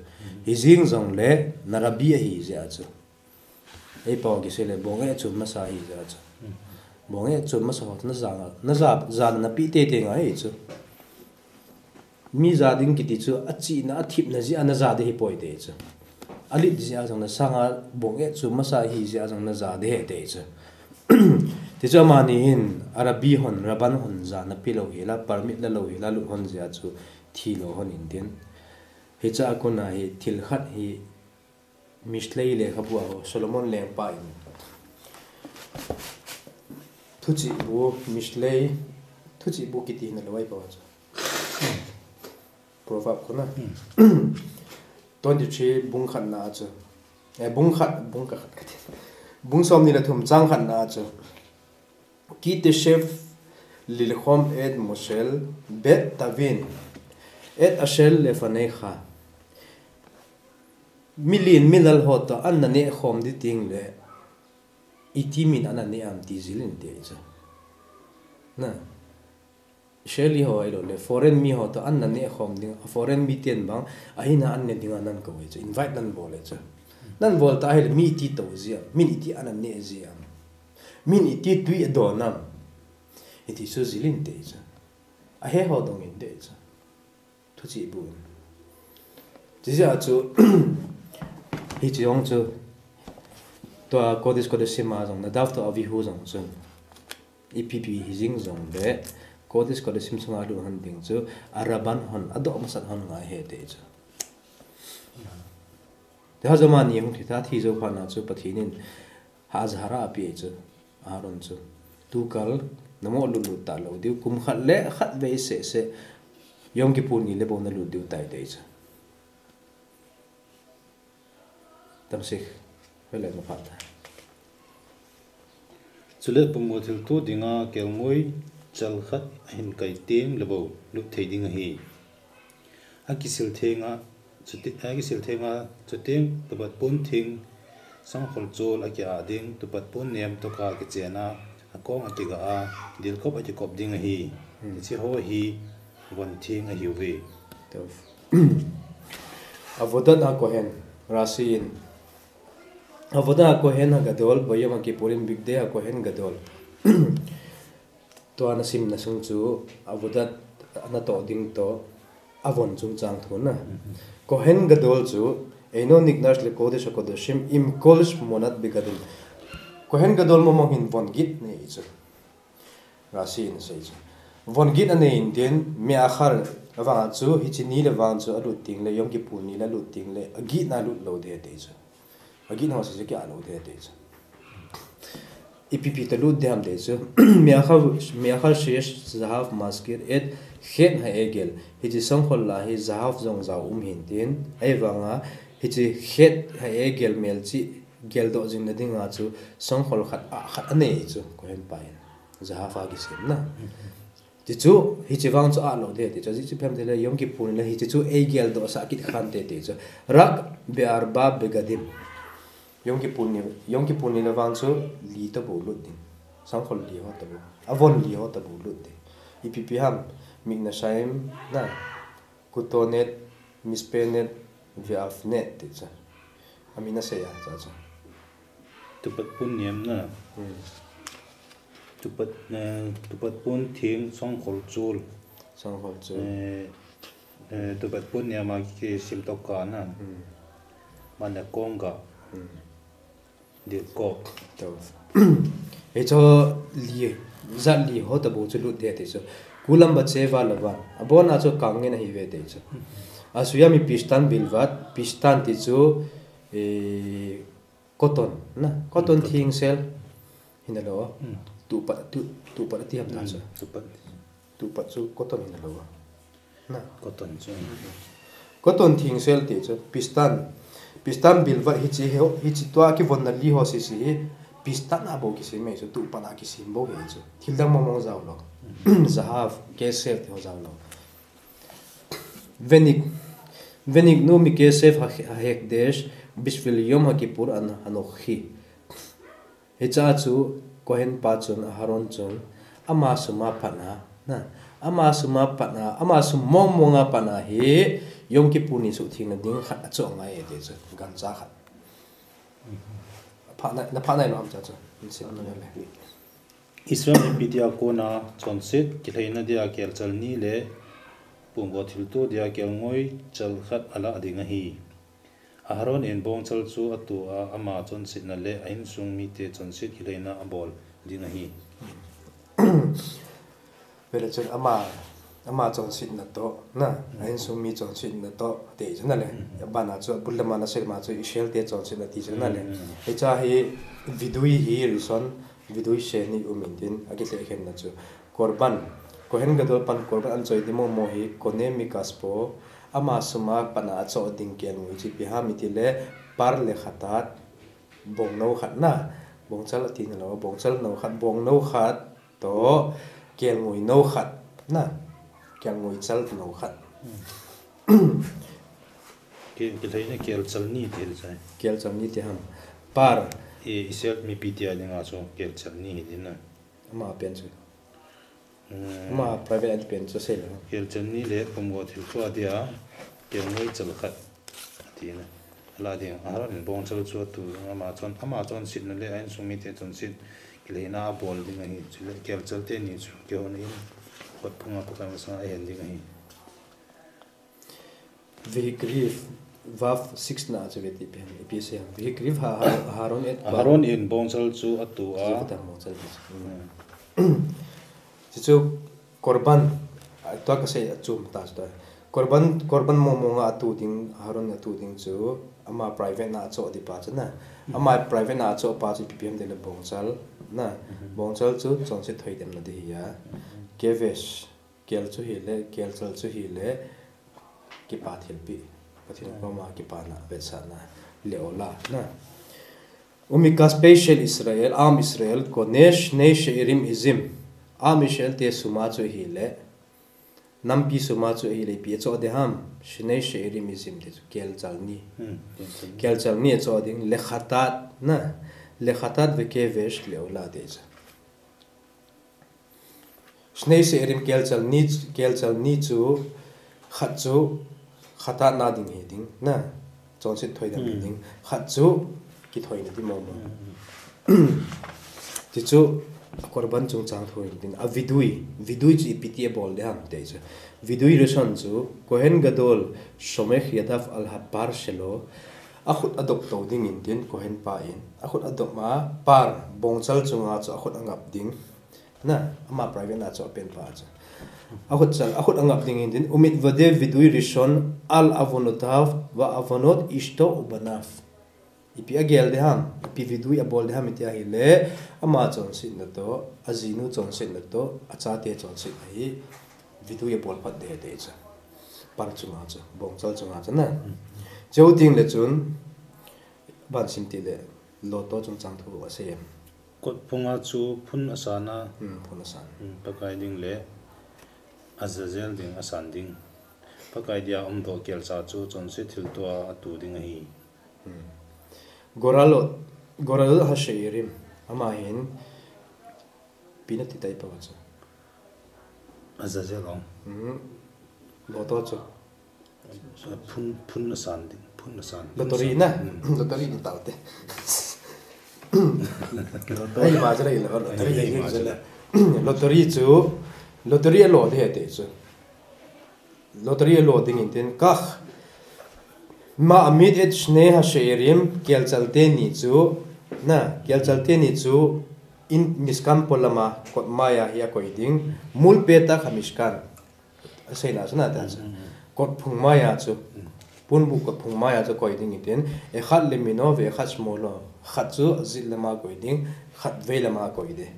Hijeng jongle na rabbi ahi jeh a chu. Ei pau kisei le bong e chun masa ahi jeh a chu. Bong e chun masa ho na ja, na ja, jana napeh teitei ngai ahi chu. Mi ja ding kiti chu achihna, athipna jeh a na ja ding ahipoi ati chu. Alet jeh a jong na sanga bong e chu masa ahi jeh a jong na ja ding ahi ati chu. Ti chu amani hin, a rabbi hon, rabban hon jana pe lou hila, permit la lou hila, lut lhon jeh a chu thi lou lhon in tin. Hiche a kon a hi thil khat hi Mishlei lekhabu a Solomon lengpa in thuchih bu, Mishlei, thuchih bu kiti hina lou ahi pau chu. Proverb kona. Twenty-three bung khatna a chu. Eh, bung khat, bung khat kati. Bung somni le thum chang khatna a chu. Ki teshev lilchom et Moshe bet tavin et asher lefanecha. Milen milal ho toh an naneh khom ding teng le, iti min an naneh am ti jil in ati chu. Na. Israeli ho ahilou le, foreign mi ho toh an naneh khom ding, foreign mi ten bang, ahin a an ne dinga nan kou ahi chu, invite nan bol ahi chu. Nan bol ta ahile, mi iti tou ji am, min iti an naneh ji am. Min iti tui adon am. Iti chu jil in ati chu. Ahe ho dong in ati chu. Thuchih bu in. Chijeh a chu, hiche jong chu, tua Kodesh Kodashim a jong, Nadav toh Avihu jong chun. Ipi pi hijing jongle, Kodesh Kodashim sunga lut lhon ding chu, a rabban hon, adoh masat lhon ngai ahi ati chu. Tua jong amani hung thi ta, thi jou phat na chu, Pathen in, Ha Azhara apeh chu, Aharon chu. Tukal, namoh lut lut talou diu, kum khat le khat vei seh seh, Yom Kippur ni le bou nalut diu tai ati chu. Tamsik, vele maphat ta. Chule pumu thilto dinga kelngoi chal khat ahin kai teng le bou lut thei ding ahi. Akisil thenga, chuti, akisil thenga, chuteng tupat pon thing, sangkhol chol akiah ding, tupat pon nem toka kichen a, akong akiga a, dilkop akikop ding ahi. Hmm. Hiche ho hi von theng ahiuve. Avodat HaKohen, Rashi in. Avodat HaKohen HaGadol, Bayom HaKippurim Bigdei HaKohen Gadol. Tua nasimna sung chu, Avodat natoh ding toh, Avon chungchang thu na. Kohen Gadol chu, Eino Niknash le Kodesh HaKodashim im kol shmonat begadim. Kohen Gadol mong mong hin von git nei chu. Rashi in asei chu. Von git anei in tin, me'achar, avang chu, hiche ni le vang chu alut ding le, Yom Kippur ni le alut ding le, agitna lut lou ding ati chu. Agitna ho sese kia lou ding ati chu. Ipi ipi toh lut ding ham ati chu. Me'achar, me'achar sheyesh zahav mashkir et chet ha'egel. Hiche songkhol lah a hi zahav jong jao um hin tin. Ahivanga, hiche chet ha'egel melchih geldoh jing na dinga chu songkhol khat a khat anei chu. Kohen pa in. Zahav a kisem na. Ti chu, hiche vang chu alou ding, ti chu, ajeh chu ipi ham itile, Yom Kippur ni le, hiche chu eigeldoh sah kit khante, ti chu. Rak be'arba begadim. Yom Kippur ni, Yom Kippur ni le vang chu, li toh bou lut ding. Songkhol li ho toh bou. Avon li ho toh bou lut ding. Ipi ipi ham, miknashim, na. Kotonet, mispenet, ve'avnet, ti chu. Amin asei a, cha cha. Tupat pon niam na. Hmm. Tupat, eh, tupat pon theng songkhol chul. Songkhol chul. Eh, eh, tupat pon niam a kisim toh ka na. Hmm. Mane kong ga. Hmm. Dil kok. To. Hicho li, jat li ho toh bou chu lut ding ati chu. Kulam ba cheva lavan. Abon a chu kang ngen ahi ve ati chu. Asuyam mipishtan bilvat, pishtan ti chu, eh, cotton, na, cotton thingsel. Hina lou. Hmm. Tupat, tu, tupat ati ham ta chu. Hmm, tupat. Tupat chu cotton hina lou. Na. Cotton chu. Cotton thingsel ti chu, pishtan. Pishtan bilvat hiche ho, hiche tua kivonna li ho sese hi, pishtan a bou kisem e chu, tupat a kisem bou hi chu. Thil dang mong mong jao lou. Zahav, kesef ti ho jao lou. Venik, veniknu mikesef ha, hahekdesh, bishvil Yom HaKippur an hanochi. Hiche a chu Kohen pa chun, Aharon chun, ama sum a pat a, na, ama sum a pat a, ama sum mong mong a pat a hi, Yom Kippur ni suhtheng na ding khat achoh ngai e ti chu, gancha khat. Pha nai, na pha nai lou ham cha chu, in sin na le. Israel mipi dia kona chonset, kilheina dia kelchal ni le, pumgo thilto dia kelngoi chal khat alah ding ahi. Aharon in bongchal chu ato a, ama chonsetna le a insung mite chonset kilheina abol ding ahi. Vele chun ama, ama chonsetna toh, na, a insung mi chonsetna toh, ti chu na le. Mm. Abana chu, abul lama na selma chu, Israel te chonsetna ti chu na le. Mm. Hiche a hi vidui hi rishon, vidui sheni um in tin, akilhekhenna chu. Korban, Kohen Gadol pan korban anchoi ding mong mong hi, kone mikaspo, ama sum a pat a achoh ding kelngoi chu ipi ham itile, par le khatat, bongnou khat na, bongchal ati nalou, bongchal nou khat, bongnou khat, toh, kelngoi nou khat, na, kelngoi chal nou khat. Ke, kilheina kelchal ni ti le chai. Kelchal ni ti ham. Par. I, Israel mipi dia dinga chu kelchal ni hi ding na. Ama pen chu. Hmm. Ama private and pen chu sei le. Kelchal ni le pumgo thilto dia, kelngoi chal khat. Ati na. Alah ding, Aharon in bongchal chu ato, ama chon, ama chonsetna le a insung mite chonset kilheina abol ding ahi, chule kelchal teni chu, keiho in, kot phunga Pakai masanga ahen ding ahi. Vehikriv, vav six na chu veti pen, ipi asei ham. Vehikriv ha, ha, Aharon et Aharon in bongchal chu ato a. Chu veta bongchal chu. Hmm. Chuchu korban, a, tua kasei a chom ta chu ta. Korban, korban mong mong a ato ding, Aharon ato ding chu, ama private na achoh ding pa chu na. Ama private na achoh pa chu ipi ipi ham itile bongchal, na. Mhm. Bongchal chu chonset thoidemna ding ahi a. Mhm. Kevesh, Kel chu hile, kelchal chu hile, kipa thilpeh. Pathen koma kipana, vetsahna, leola, na. Umikaspe shel Israel, am Israel, kone shnei she'irim izim. Am Israel te sum a chu hile, nampi sum a chu hile, ipi achoh ding ham, shnei she'irim izim te chu, kelchal ni. Hmm, kelchal ni. Kelchal ni achoh ding, lechatat, na. Lechatat vekevesh leola te chu. Shnei she'irim kelchal ni, kelchal ni chu, khat chu, chatat na ding hi ding, na, chonset thoidam hi ding, khat chu, kithoina ding mong mong. Ti chu, Akorban chungchang thu in tin, avidui, vidui chu ipi ti abol ding ham ti chu. Vidui rishon chu, Kohen Gadol somekh yadav al hapar shelo, akhut adop to ding in tin, Kohen pa in. Akhut adop ma, par, bongchal chunga chu akhut angap ding. Na, ama private na chu apen pa chu. Akhut chal, akhut angap ding in tin, umitvadev vidui rishon al avonotav, va avonot ishto ubanav. Ipi agel ding ham, ipi vidui abol ding ham iti ahile, ama chonsetna to, ajinu chonsetna to, achate chonsetna hi, vidui abol phat ding ti chu. Par chunga chu, bongchal chunga chu na. Cheu ding le chun, ban sim ti le, loto chungchang thu asei em. Kot phunga chu phun asan a. Hmm, phun asan. Hmm, Pakai ding le Azazel ding asan ding. Pakai dia umdoh kelcha chu chonset thilto a atu ding ahi. Hmm. Goralot, Goralot Hasheirim. Ama hin pi nati tai pa chu. Azazel ong. Hmm. Loto chu. Phun, phun asan ding, phun asan. Lottery na? Hmm. Lottery ni tau te. Lottery. Ai, ma jara ila, lottery. Ai, ai, ai, ma jara. Lottery chu, lottery alo de he te chu. Lottery alo ding in tin kah. Ma amit et shne ha sheirim, kelchal teni chu, na, kelchal teni chu, in Mishkan polama, kot maya hi akoi ding, mul petah ha Mishkan. Aseina chu na ta chu. Mm, mm, mm. Kot phung maya chu. Mm. Punbu kot phung maya chu koi ding in tin. Echad lemino ve echad shmolo. Khat chu jet lama koi ding. Khat vei lama koi ding.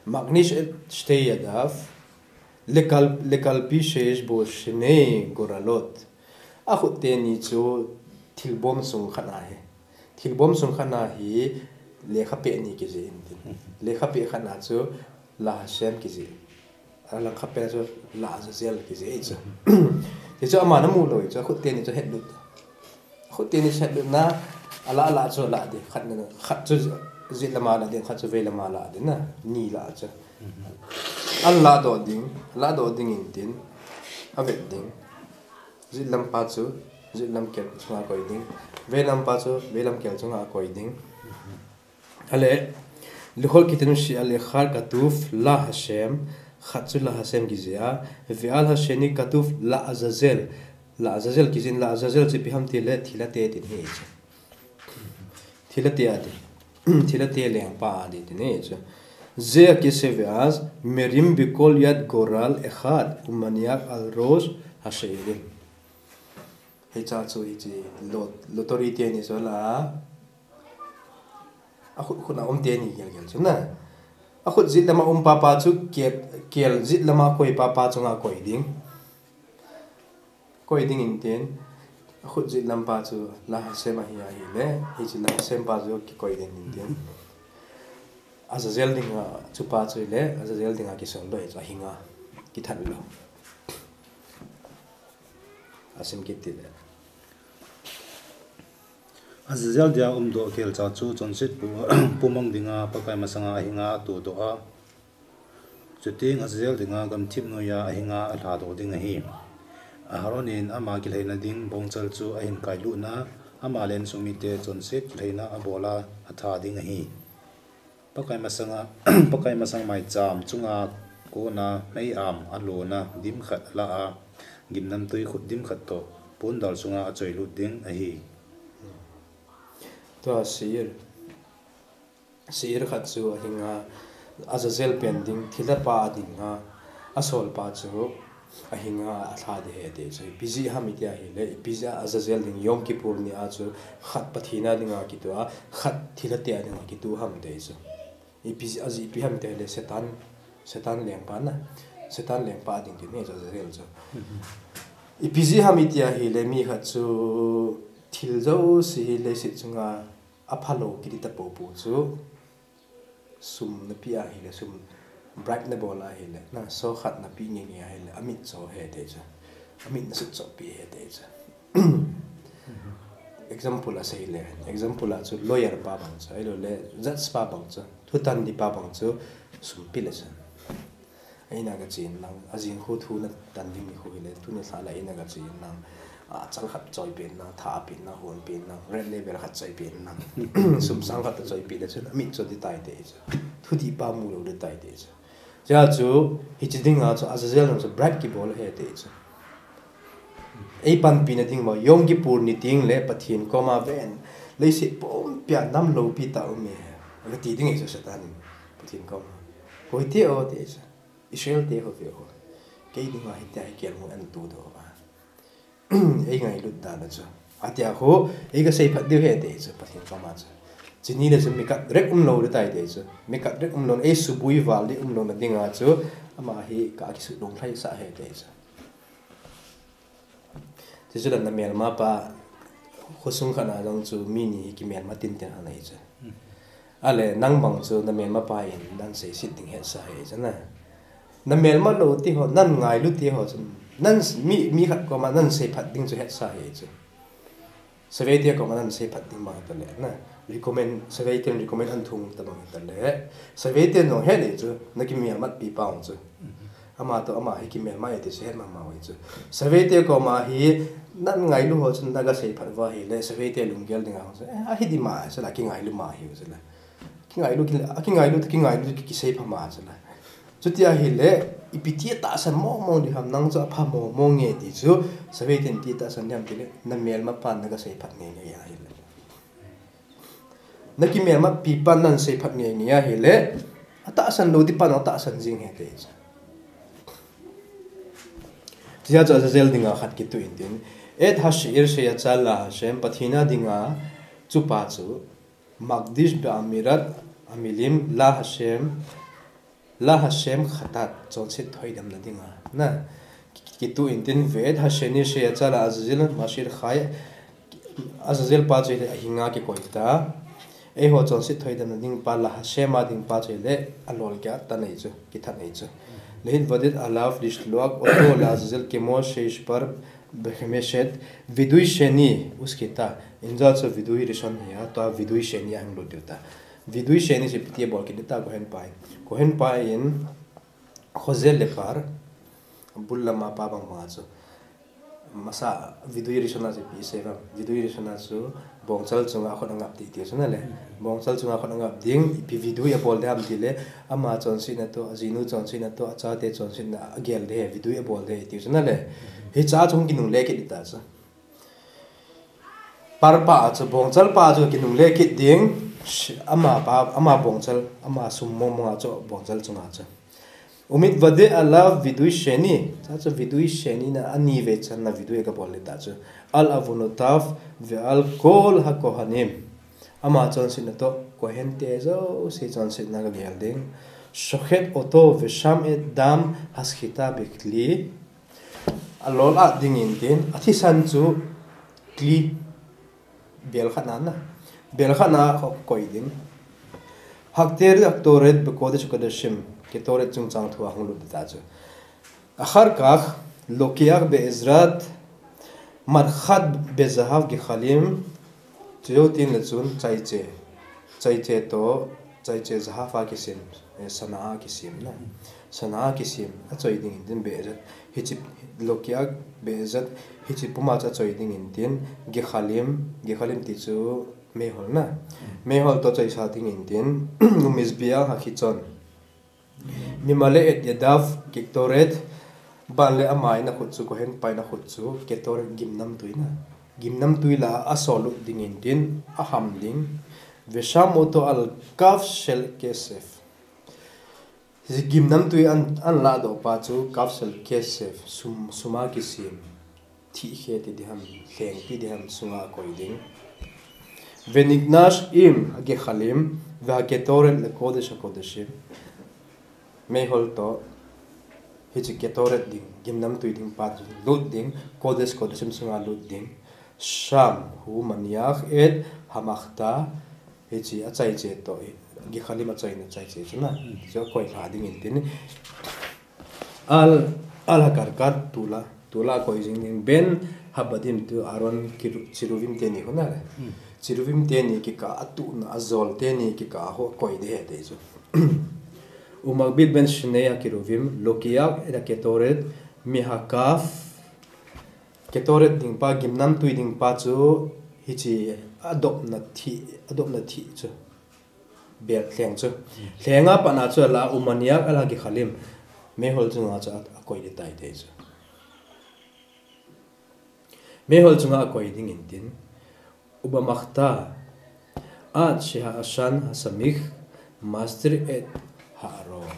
Maknish et shtei yadav. Lekal, lekalpi sheyesh bo shnei goralot. Akhut teni chu thilbom sung khat ahi. Thilbom sung khat na hi lekha peh ni kijih in tin. Lekha peh khat na chu La Hashem kijih. Alangkhat peh chu La Azazel kijih chu. Ti chu ama namu lou chu akhut teni chu hetlut. Akhut teni chu hetlut na ala ala chu la ding. Khat na, khat chu jet lama la ding, khat chu vei lama la ding na. Ni la chu. Ala doh ding, ala doh ding in tin. Avet ding. Jet lam pa chu, jet lam kel chunga koi ding. Vei lam pa chu, vei lam kel chunga koi ding. Ale, lihol kitin shi ale khar katuf La Hashem, khat chu La Hashem kijih a, ve al Hashem ni katuf La Azazel, La Azazel kijih in La Azazel chu ipi ham ti le, thilha te tin hi chu. Thilha te a ti. Thilha te lengpa a ti tin hi chu. Ze akise ve az, merim bikol yad goral echad, umaniak al rosh Hashem. Hicha chu hichi lot-, lottery teni chu la. Akhut khut a um teni gel gel chu na. Akhut jet lama um pa pa chu kel, kel jet lama koi pa pa chunga koi ding. Koi ding in tin. Akhut jet lam pa chu La Hashem ahi ahile. Hichi La Hashem pa chu kikoi ding in tin. Azazel dinga chu pa chu le, Azazel dinga kisol lou hi chu ahinga. Kithat lou. Asim kit ti le. Azazel dia umdoh kelcha chu chonset pu-, pumang dinga Pakai masanga ahinga atudoh a. Chuteng Azazel dinga gamthip noiya ahinga alhadoh ding ahi. Aharon in ama kilhaina ding bongchal chu ahin kailutna, ama le insung mite chonset kilhaina abola atha ding ahi. Pakai masanga, Pakai masang maicham chunga kona mei am alona dim khat ala a, gimnamtui khut dim khat toh, pondal chunga achoilut ding ahi. Tua seir, seir khat chu ahinga, Azazel pen ding, thilha pa a dinga, asol pa chu, ahinga alha ding ahi ti chu. Ipi jeh ham iti ahile, ipi jeh a Azazel ding Yom Kippur ni a chu khat Pathen a dinga kitu a, khat thilha te a dinga kitu ham ti chu. Ipi jeh a, ajeh ipi ham iti ahile Satan, Satan lengpa na. Satan lengpa a ding kiti chu Azazel chu. Mhm. Ipi jeh ham iti ahile mi khat chu thil jouse hi leiset chunga aphalou kiti tapopo chu. Sum napeh ahile, sum bribe nabol ahile, na so khat napeh nge nge ahile, amit cho ahi ti chu. Amit nasut cho pi ahi ti chu. Example asei le, example a chu lawyer pa bang chu, ahilou le judge pa bang chu, thutan di pa bang chu, sum pe le chu. Eina gachen lang, ajing khu thu natan ding ni khu hile, tuni lha la eina gachen lang. A, chal khat choi pen nang, tha pen nang, hon pen nang, red label khat choi pen nang. Sum sang khat choi pen nang, chun amit choi di tai te chu. Thudih pa mu lou di tai te chu. Chua chu, hichi dinga chu, Azazel nang chu bright kibol ahi te chu. Ei panpina ding mo, Yom Kippur ni teng le Pathen koma ven. Leiset pumpia nam loupi tah um e. Kati ding ahi chu Satan in, Pathen koma. Hoite o te chu. Israel te ho ve ho. Kei dinga hitia hi kelngoi ahin tu doh uva. Ei ngailut dan a chu. Atia khu, ei kasei phat diu ahi te chu, Pathen koma chu. Chuni le chu mi kat rek um lou le tai te chu. Mi kat rek um lou, ei suboi val di um louna dinga chu. Ama hi ka kisuh dong lhai sah ahi te chu. Chuchu la na melma pa, khosung khat na jong chu mi ni hi kimelma tinten ahi chu. Ale, nang bang chu na melma pa in nan seiset ding hetsa ahi chu na. Na melma lou ti ho, nan ngailu ti ho chu. Nan s-, mi, mi khat koma nan sei phat ding chu hetsa ahi chu. Savei te koma nan sei phat ding bang hita le, na. Recommend, savei ten recommend an thum ta bang hita le. Savei ten jong het le chu, na kimelmat pi pa ong chu. Ama toh ama hi kimelma e ti chu het mama uve chu. Savei te koma hi nan ngailu ho chun na gasei phat uva ahile, savei te lunggel dinga chu. Eh, ahi di ma, chu la kingailu ma ahi chu la. Kingailu, ki, kingailu, kingailu ki, kisei pha ma chu la. Chuti ahile, ipi ti tahsan mong mong di ham nang chu apha mong mong e ti chu, savei ten ti tahsan di ham tile, na melma pan na gasei phat nge nge ahile. Na kimelmat pi pan nan sei phat nge nge ahile, atahsan lou di pan atahsan jing ahi te chu. Tia chu Azazel dinga khat kituh intin. Et hashe'ir she'yatsa la Hashem, Pathen a dinga chu pa chu, makdish be'amirat amilim la Hashem, la Hashem chatat, chonset thoidamna dinga. Na, ki, kituh intin, ve'et hasheni she'yatsa la Azazel mashir chai, Azazel pa chu hile ahinga kikoi ta. Eiho chonset thoidamna ding pa la Hashem a ding pa chu hile alol kya ta nei chu, kithat nei chu. Lehin vadet alav lishloak oto la Azazel kemo sheish par Behemeshet, vidui sheni uskita. Inja chu vidui rishon hi a, tua vidui sheni ahung lut diu ta. Vidui sheni chu ipi ti bol kit ta kohen pa in. Kohen pa in khozel le par, bul lama pa bang bang a chu. Masa vidui rishon a chu ipi sei vang. Vidui rishon a chu bongchal chunga khut angap ti ti chu na le. Bongchal chunga khut angap ding, ipi vidui abol ding ham tile, ama chonsetna toh, ajinu chonsetna toh, achate chonsetna agel ding, vidui abol ding ti chu na le. Hicha chung kinungle kit ta chu. Par pa a chu, bongchal pa a chu kinungle kit ding, ama pa, ama bongchal, ama sum mong mong a chu bongchal chunga chu. Umitvadet alav vidui sheni, ta chu vidui sheni na ani vei channa vidui kabol le ta chu. Al avonotav ve'al kol hakohanim. Ama chonsetna toh, kohen te jouse chonsetna kagel ding. Shochet oto vesham et dam hashchita bekli. Alol at ding intin, athisan chu kli bel khat na na. Bel khat na koi ding. Hakter haktoret bekodesh kodeshim, ketoret chungchang thu ahung lut ta chu. Achar kach lokeach be'ezrat madchat bezahav gechalim, chujou tin le chun chaiche. Chaiche toh, chaiche zahav a kisem, eh, sana a kisem na. Sana a kisem, achoi ding intin be'ezrat. Hichi lokeach be'ezrat, hichi puma chu achoi ding intin gechalim, gechalim ti chu meihol na. Meihol toh choisa ding intin, umizbeach hachitzon. Mimale et yadav ketoret, ban le ama in akhut chu, kohen pa in akhut chu, ketoret gimnamtui na. Gimnamtui la a asol lut ding intin, aham ding. Vesham oto al kav shel kesef. Gimnamtui an, an ladoh pa chu, kav shel kesef, sum, suma kisem. Thihkhe ti diham, lhengpi diham sunga koi ding. Venignash im hagechalim, vehaketoret le kodesh hakodeshim. Meihol toh, hichi ketoret ding, gimnamtui ding pa chu lut ding, kodesh kodeshim sunga lut ding. Sham hu maniach et hamachta, hichi achaiche toh, gechalim achoina chaiche chu na. Chu koi lha ding intin. Al, al hakarkat tula, tula koi jing ding ben habadim tu Aaron kiru-, cherubim teni khu na le. Cherubim teni kikah a tuhna, ajol teni kikah a khu koi ding ahi te chu. Umagbil ben shnei hakeruvim, lokeach et haketoret, mehakav, Ketoret ding pa, gimnamtui ding pa chu hiche adopna thi, adopna thi chu. Bel thleng chu. Thlenga pat na chu ala umaniak ala kikhalim. Meihol chunga chu a, akoi ding tai te chu. Meihol chunga akoi ding intin. Uba makhta. At sheha ashan hasamikh mastir et ha'aron.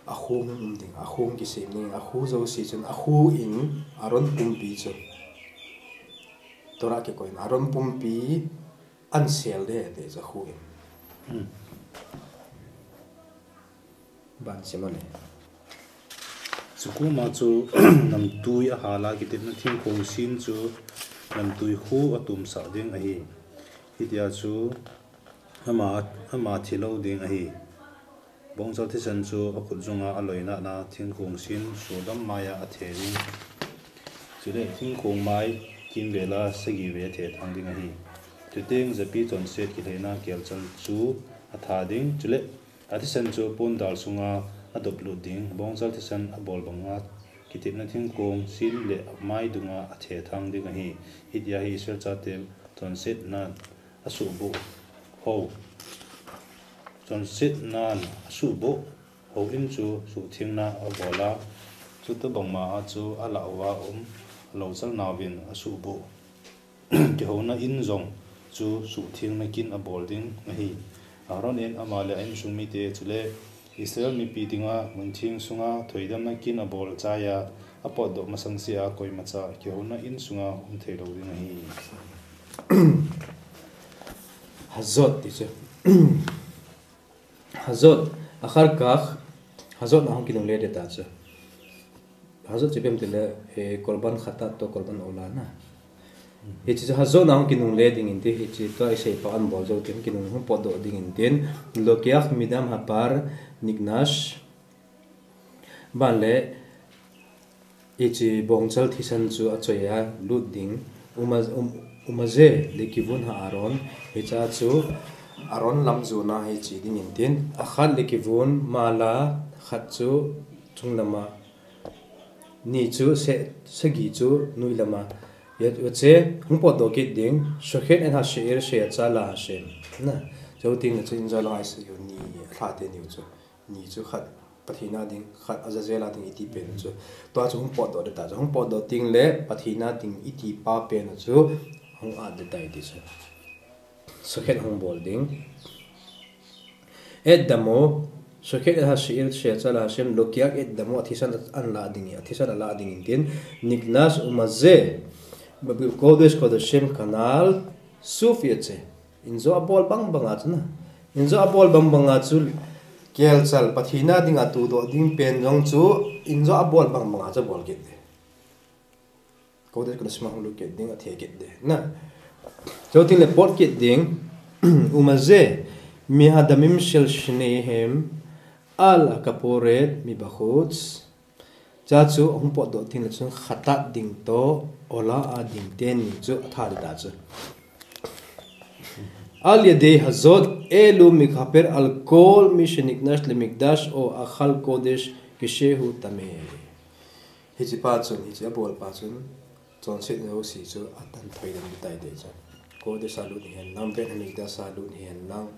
Akhu um ding, akhu kisem ding, akhu jouse chun, akhu in Aron pumpi chu. Torah kikoi in Aron pumpi an sel de, te chu akhu in. Ban simon e. Chukuma chu namtui ahala kitepna thingkong sin chu namtui khu atumsah ding ahi. Hitia chu ama, ama thilou ding ahi. Bongchal thisan chu akhut junga aloina na thingkong sin sodam maiya athe ding. Chule thingkong mai kimvela sagi ve athe thang ding ahi. Chuteng japi chonset kilheina kelchal chu atha ding. Chule athisan chu pondal sunga adop lut ding. Bongchal thisan abol banga kitepna thingkong sin le mai dunga athe thang ding ahi. Hitia hi Israel chate chonsetna asuhboh ho. Chonsetnan asuhboh ho in chu suhthengna abola. Chutobang ma a chu alah uva um louchal nauvin asuhboh. Kihouna in jong chu suhthengna kin abol ding ahi. Aron in ama le a insung mite chule Israel mipi dinga muntheng sunga thoidamna kin abol chaiya apotdoh masang sea koimacha kihouna in sunga um theilou ding ahi. Hazot ti chu. Hazot, akharkakh, hazot na hung kinungle ding ta chu. Hazot chu ipi ham tile, eh, korban khatat to korban ola na. Hiche chu hazot na hung kinungle ding intin, hiche tua isei pa an bol jou tin kinung hung potdoh ding intin, lokeach midam hapar niknash. Ban le, hiche bongchal thisan chu achoiya lut ding, uma, um, umaze lekivun ha'aron, hicha chu Aron lamjona hiche ding intin, akhat lekivun mala, khat chu chunglama, ni chu se, sagi chu nuilama. Hiche hung potdoh kit ding, shochet et hashe'ir she'yatsa la Hashem. Na, chuteng le chu injo langa isei u ni, alha teni u chu. Ni chu khat, Pathen a ding, khat Azazel a ding iti pen chu. Tua chu hung potdoh ding ta chu. Hung potdoh teng le, Pathen a ding iti pa pen chu, hung at ding tai ti chu. Shochet hung bol ding. Et damo, shochet et hashe'ir she'yatsa la Hashem, lokeach et damo, athisan an la ding, athisan ala ding intin, niknash umaze, kodesh kodashim kanal, suf yatse. Injo abol bang banga chu na. Injo abol bang banga chu kelchal Pathen a dinga tuhdoh ding pen jong chu injo abol bang banga chu abol kit ding. Kodesh kodashim a hung lut kit ding, athe kit ding. Na. Chuteng le pot kit ding. Umaze, mi hadamim shel shneihem, al hakaporet mibachutz. Cha chu hung potdoh teng le chun khatat ding to ola a ding teni chu atha ding ta chu. Al yadei hazot elu mikaper al kol mi sheniknash lemikdash o achal kodesh kishehu tameh. Hiche pa chun, hiche abol pa chun, chonset jouse chu atan thoidam ding tai ti chu. Kodesh a lut hihen lang, Beit Hamikdash a lut hihen lang,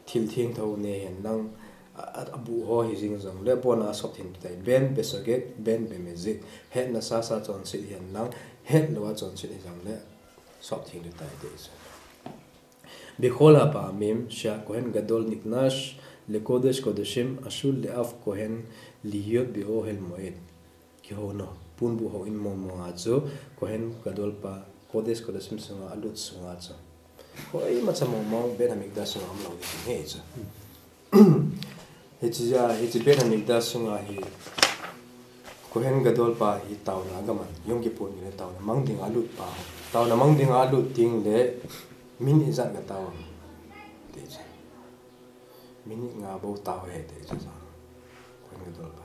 thil theng tho ne hihen lang, a, a, abuh ho hijing jongle, abona sop theng ding tai. Ben besogeg, ben bemezid. Hetna sasa chonset hihen lang, hetlouva chonset hijongle, sop theng ding tai ti chu. Bechol hapamim shehakohen gadol niknash lekodesh kodashim asher leav kohen lihiyot beohel moed. Kihouna, ponbuh houin mong monga chu, Kohen Gadol pa, Kodesh Kodashim sunga, alut sunga chu. Koimacha mong mong, Beit Hamikdash sunga umlou ding ahi chu. Hiche a, hiche Beit Hamikdash sunga hi, Kohen Gadol pa hi taona agaman, Yom Kippur ni le taona mang dinga alut pa. Taona mang dinga alut teng le, minute ijat gatao am. Ti chu. Minute nga bou tao ahi ti chu. Kohen Gadol pa.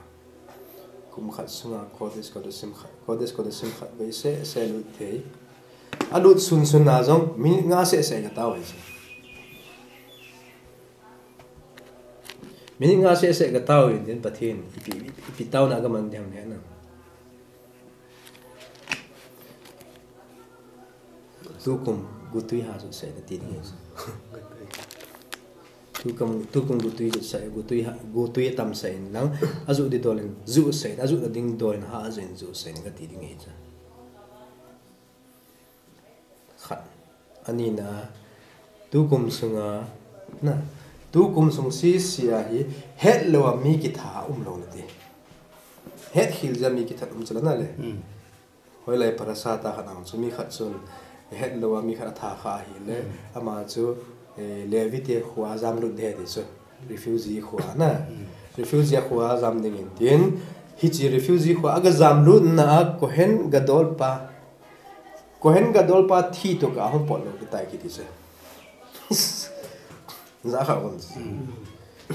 Kum khat sunga Kodesh Kodashim khat, Kodesh Kodashim khat vei seh seh lut thei. Alut sun sun na jong minute nga seh seh gatao ahi chu. Minute nga seh seh gatao in tin Pathen, ipi, ipi taona agaman ding ham hena. Tukum gutui ha juhsah in ati ding ahi. Tukum, tukum gutui juhsah, gutui ha, gutui atamsah in lang, ajuh ding dol in juhsah in, ajuh nading dol in ha ajuh in juhsah in kati ding ahi chu. Khat. Anina, tukum sunga, na, tukum sung sisi a hi, hetlou a mi kithat umlou nati. Hetkhel jeh a mi kithat um chu la na le. Hoilai parasha a khat a chu mi khat chun, hetlou a mi khat athat kha ahile, ama chu, eh, Levi te khoa jamlut ding ahi ti chu. Refugee khoa na. Refugee khoa jam ding in tin, hiche refugee khoa aga jamlutna a Kohen Gadol pa. Kohen Gadol pa thi tokah a hung potlou kitai kiti chu. Jakha um chu.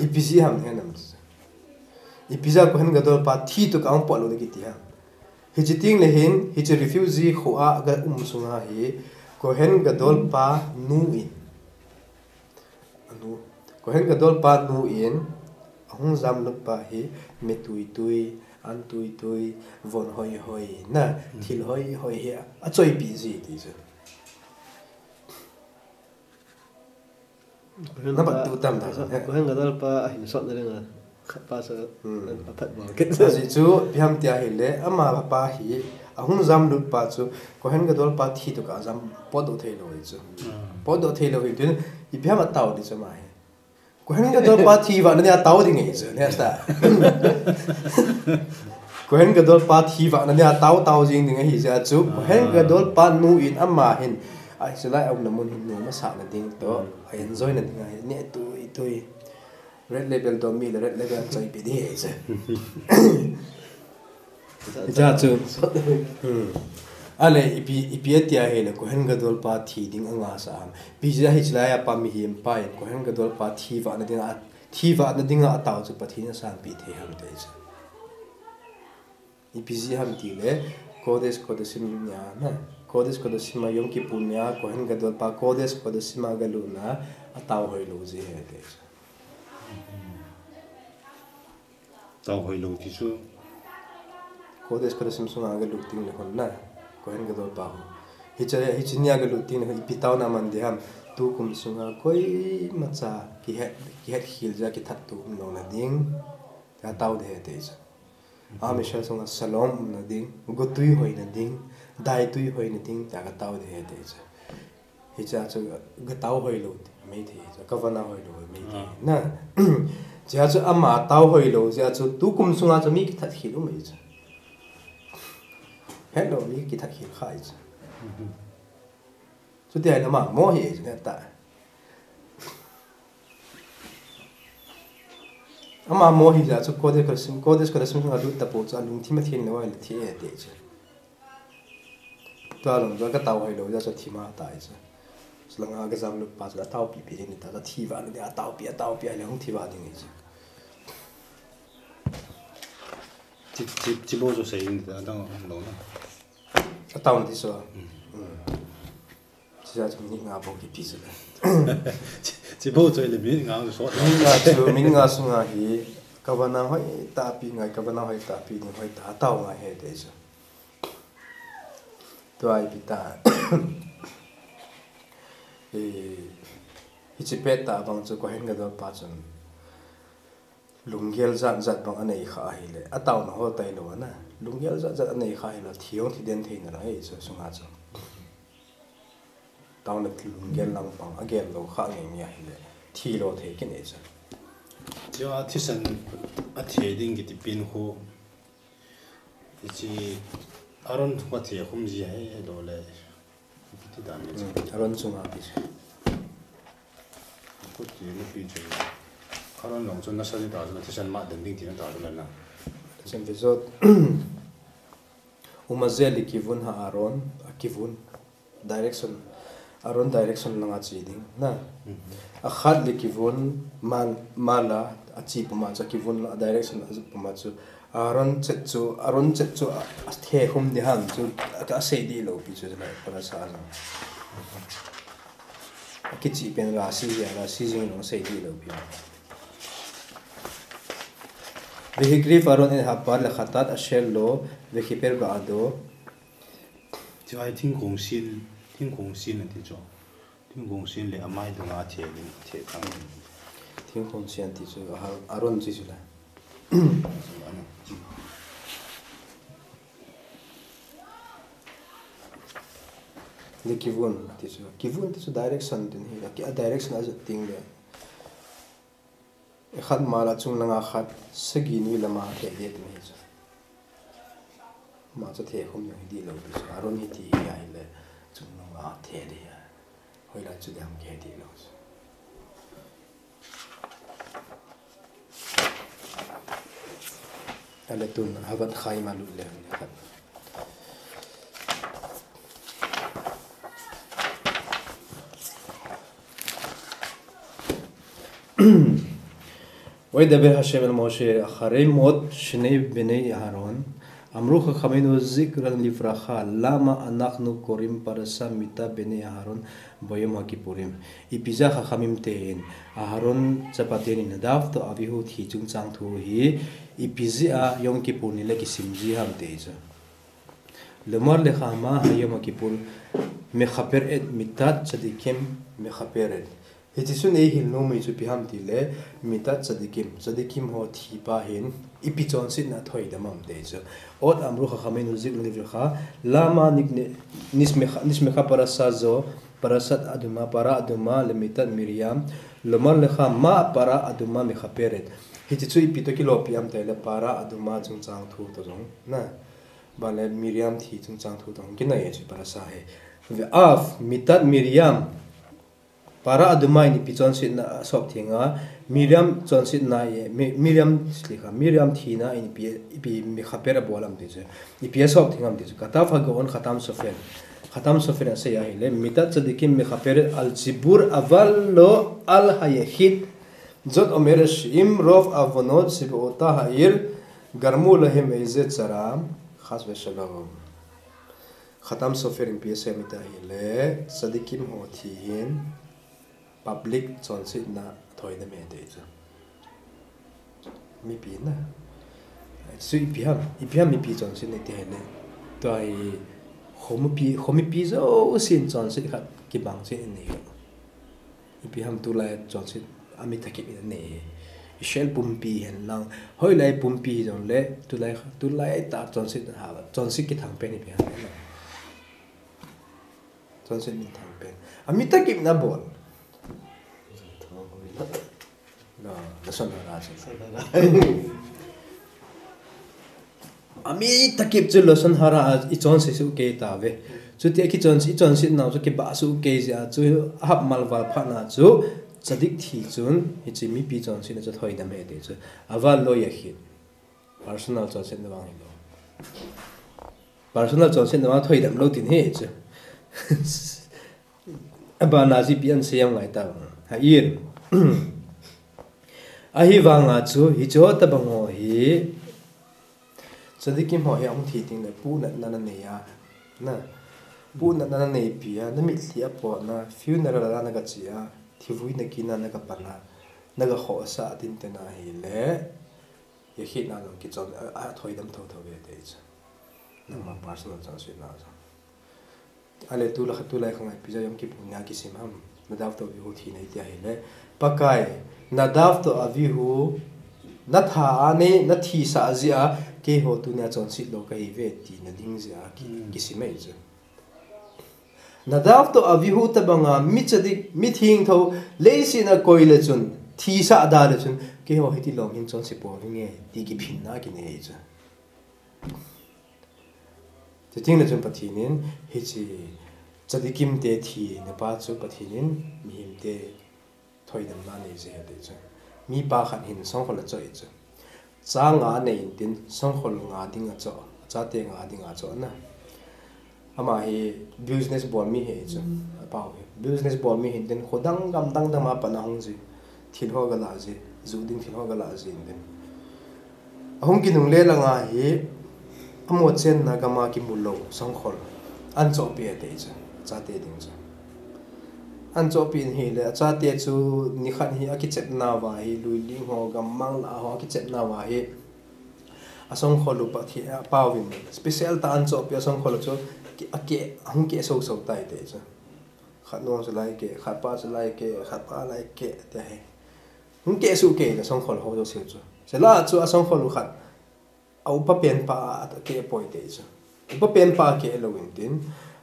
Ipi jeh ham henam chu. Ipi jeh a Kohen Gadol pa thi tokah a hung potlou kiti ham. Hiche teng le hin, hiche refugee khoa aga um sunga hi, Kohen Gadol pa nu in. Anu, Kohen Gadol pa nu in, ahung jamlut pa hi, me tuitui, an tuitui, von hoihoi, na, thil hoihoi hi, achoipi ji ti chu. Na bat tu tam ta chu, eh? Kohen Gadol pa ahin sotna dinga, khat pa chu, hmm, aphat bol kit. Ajeh chu, ipi ham ti ahile, ama pa hi, ahung jamlut pa chu, Kohen Gadol pa thi tokah a jam, potdoh theilou ahi chu. Hmm. Potdoh theilou ahi tun, ipi ham atao ding chu ama hi. Kohen Gadol pa thi vahna dia atao ding ahi chu, ne ta. Kohen Gadol pa thi vahna dia atao tao jing ding ahi jeh a chu, Kohen Gadol pa nu in ama hin, a, hiche lai a umna mun hin nom asah na ding toh, a enjoy na ding ahi, ne tuitui. Red Label dom mi le Red Label an choipi ding ahi chu. Hiche chu. Hmm. Ale, ipi, ipi ati ahile, Kohen Gadol pa thi ding anga sa ham. Ipi jeh a hiche lai a pa mihem pa in, Kohen Gadol pa thi vahna dinga, thi vahna dinga atao chu Pathen in asanpeh thei ham ti chu. Ipi jeh ham tile, Kodesh Kodashim nia, na. Kodesh Kodashim a Yom Kippur nia, Kohen Gadol pa Kodesh Kodashim a agalutna, atao hoilou jeh ahi ti chu. Tao hoilou ti chu. Kodesh Kodashim sunga agalut teng le hon na. Kohen Gadol pa ho. Hiche, hiche nia agalut teng le hon ipi taona aman ding ham. Tukum sunga koimacha kihet, kihetkhel jeh a kithat tu umlou na ding. Atao ding ahi ti chu. Am Israel sunga shalom umna ding, gotui hoina ding, daitui hoina ding, tia katao ding ahi ti chu. Hiche a chu gatao hoilou ti, mei thei chu, kavana hoilou, mei thei. Ah. Na, hiche a chu ama tao hoilou, hiche a chu tukum sunga chu mi kithat khel um ahi chu. Hetlou mi kithat khel kha ahi chu. Mhm. Chuti ahile ama mo ahi chu, ne ta. Ama mo ahi jeh a chu Kodesh Kodashim, Kodesh Kodashim sunga lut tapou chu alungthim atheng lou ahile thi e ti chu. Tua lou chu agatao hoilou jeh a chu athi ma tai chu. Chulanga agajamlut pa chu ataopi pi jing ta, athi vahna dia ataopi, ataopi ahile hung thi vah ding ahi chu. Chi, chi, chi bou chu sei in ta dang lou na. Ataona ti chu. Hmm. Hmm. Hiche a chu minute nga bou kipe chu. Chi, chi bou chu le minute nga chu sot. Minute nga chu, minute nga sunga hi, kavana hoi tahpi ngai, kavana hoi tahpi ding, hoi tah, atao ngai ahi ti chu. Tua ipi ta. Eh, hiche pet tah bang chu Kohen Gadol pa chun. Lunggel jat jat bang anei kha ahile, ataona ho tailou ana. Lunggel jat jat anei kha ahile, thi hung thi den thei nalai, hiche sunga chu. Taona lunggel lang bang, agel lou kha nge nge ahile, thi lou thei kit e chu. Hiche a thisan athei ding kiti pen khu, hiche Aaron khu athei khum ji ahi, ahilou le. Kiti dan ni chu. Hmm, Aaron chunga ti chu. Khuti ni pi chu. Aaron jong chu nasa ni ta chu, thisan ma den ding tina ta chu na. Chen pe jot. Umazeh likivun ha'aron, akivun. Direction. Aaron direction langa che ding. Na. Mhm. Achat likivun ma-, ma'ala, ache puma chu, akivun la direction ache puma chu. Aaron chet chu, Aaron chet chu a, athei khum ding ham chu, a, asei dih lou pi chu, lai, parasha a jong. Akichih pen Rashi hi, Rashi jing jong asei dih lou pi. Vehikriv Aaron et ha'apar lechatat asher lo, vechiper ba'ado. Chu ai thingkong sin. Thingkong sin ati chu. Thingkong sin le amai dunga the le the thang. Thingkong sin ati chu Aharon chi chu la. Le kivun ati chu. Kivun ati chu direction tin hi. A direction a jot ting le. Khat ma la chung langa khat sagi ni lama the de ti mai chu. Ma chu the khum jong hi di lo ti chu. Aron hi ti hi ai le chung langa the de. Hoi la chu dam ke di lo chu. Ale tun havat khai ma lu le khat. וידבר השם אל משה אחרי מות שני בני אהרן, אמרו חכמינו זקרן לברכה, למה אנחנו קוראים פרשת מיתת בני אהרן ביום הכיפורים. Ipi jeh a Chachamim ten, Aharon chapa teni Nadav to Avihu thi chungchang thu hi, ipi jeh a Yom Kippur ni le kisim ji ham ti chu. Lomar lecha ma hayom kippur mechaper et mitat tzadikim mechaper et. Hichi chun eihil nom u chu ipi ham ti le mitat tzadikim, tzadikim ho thi pa hin ipi chonsetna thoidam ham ti chu. Ot amru chachamim zikron livracha, lama nik-, nik-, nismecha, nismecha parasha zo, parashat aduma, para aduma, lemitat Miriam, lomar lecha ma para aduma mechaper et. Hichi chu ipi to kilopi ham ti le para aduma chungchang thu to jong. Na. Ban le Miriam thi chungchang thu to hung kinai e chu parasha hi. Ve'av mitat Miriam. Para aduma in ipi chonsetna asop theng a, Miriam chonsetna e, Mi-, Miriam, slicha, Miriam thina in ipi, ipi mechaper abol ham ti chu. Ipi asop theng ham ti chu. Katav hagaon Chatam Sofer. Chatam Sofer asei ahi le, mitat tzadikim mechaper al tzibur aval lo al hayachid. Zot omer she'im rov avonot shebe'ota ha'ir garmu lahem eize tzara, chas veshalom. Chatam Sofer in ipi asei ham ti le, tzadikim ho thi hin public chonsetna thoidam e ti chu. Mipi na. Chu ipi ham, ipi ham mipi chonsetna ti hi le. Tua hi khomipi, khomipi jousen chonset khat kibang chu nei. Ipi ham tulai chonset ami thakip in anei. Israel pumpi hen lang. Hoilai pumpi jong le tulai, tulai ta chonset ha. Chonset kithang pen ipi ham. Chonset min thang pen. Ami thakip na bol. No, lashon hara chu. Ami thakip chu lashon hara a i chonse su kei ta ve. Chuti a kichonse, i chonse nau chu kibah su kei jeh a chu hap mal val phat na chu tzadik thi chun hichi mipi chonse na chu thoidam e ti chu. Aval lo yachid. Personal chonsetna vang hi lo. Personal chonsetna vang thoidam lo tin hi chu. Abana chu ipi asei ham ngai ta. Ha'ir. Ahivanga chu, hiche ho tabang ho hi, tzadikim ho hi ahung thi teng le, punatna anei a. Na, punatna anei pi a, na mitlhi apot na, funeral a na gache a, thivui na kin a na gapan a, na gakhohsah a tin tena hi le, yachid na jong kichon, a, athoidam thotho ve ti chu. Nangma personal chonsetna jong. Ale tulai, tulai khangai ipi jeh a Yom Kippur ni a kisim ham. Nadav to Avihu thina iti ahi le. Pakai, Nadav to Avihu, na tha a ne, na thisah jeh a, keiho tunia chonset lo kahi ve tina ding jeh a ki, kisim e chu. Nadav to Avihu tabanga mi tzadik, mi thengtho, leiset a koi le chun, thisah da le chun, keiho hiti lom hin chonse pouving e, ti kiphinna kinei chu. Chuti le chun Pathen in, hiche tzadikim te thina pa chu Pathen in, mihem te thoidamna anei ji ahi ti chu. Mipa khat hin songkhol achoh e chu. Cha nga anei in tin songkhol nga ding achoh, chate nga ding achoh na. Ama hi business bol mi ahi chu. Apau hi. Business bol mi hin tin khodang gamdang dang ma pan ahung ji. Thil ho gala ji. Ju ding thil ho gala ji in tin. Ahung kinungle langa hi, amochenna gama kimu lou, songkhol. Ahin chohpeh e ti chu, chate ding chu. Ahin chohpeh in ahile, achate chu nikhat hi akichepna uva hi, lui ling ho, gammang lah ho akichepna uva hi. Asongkhol u pa thi, apau vin. Special tah a ahin chohpeh asongkhol u chu, a ke, hung ke so so tai te chu. Khat nung chu lai ke, khat pa chu lai ke, khat pa lai ke te he. Hung ke su ke na songkhol ho jo se chu. Se la chu a songkhol khat a upa pen pa a ke poi te chu. Upa pen pa ke lo in tin.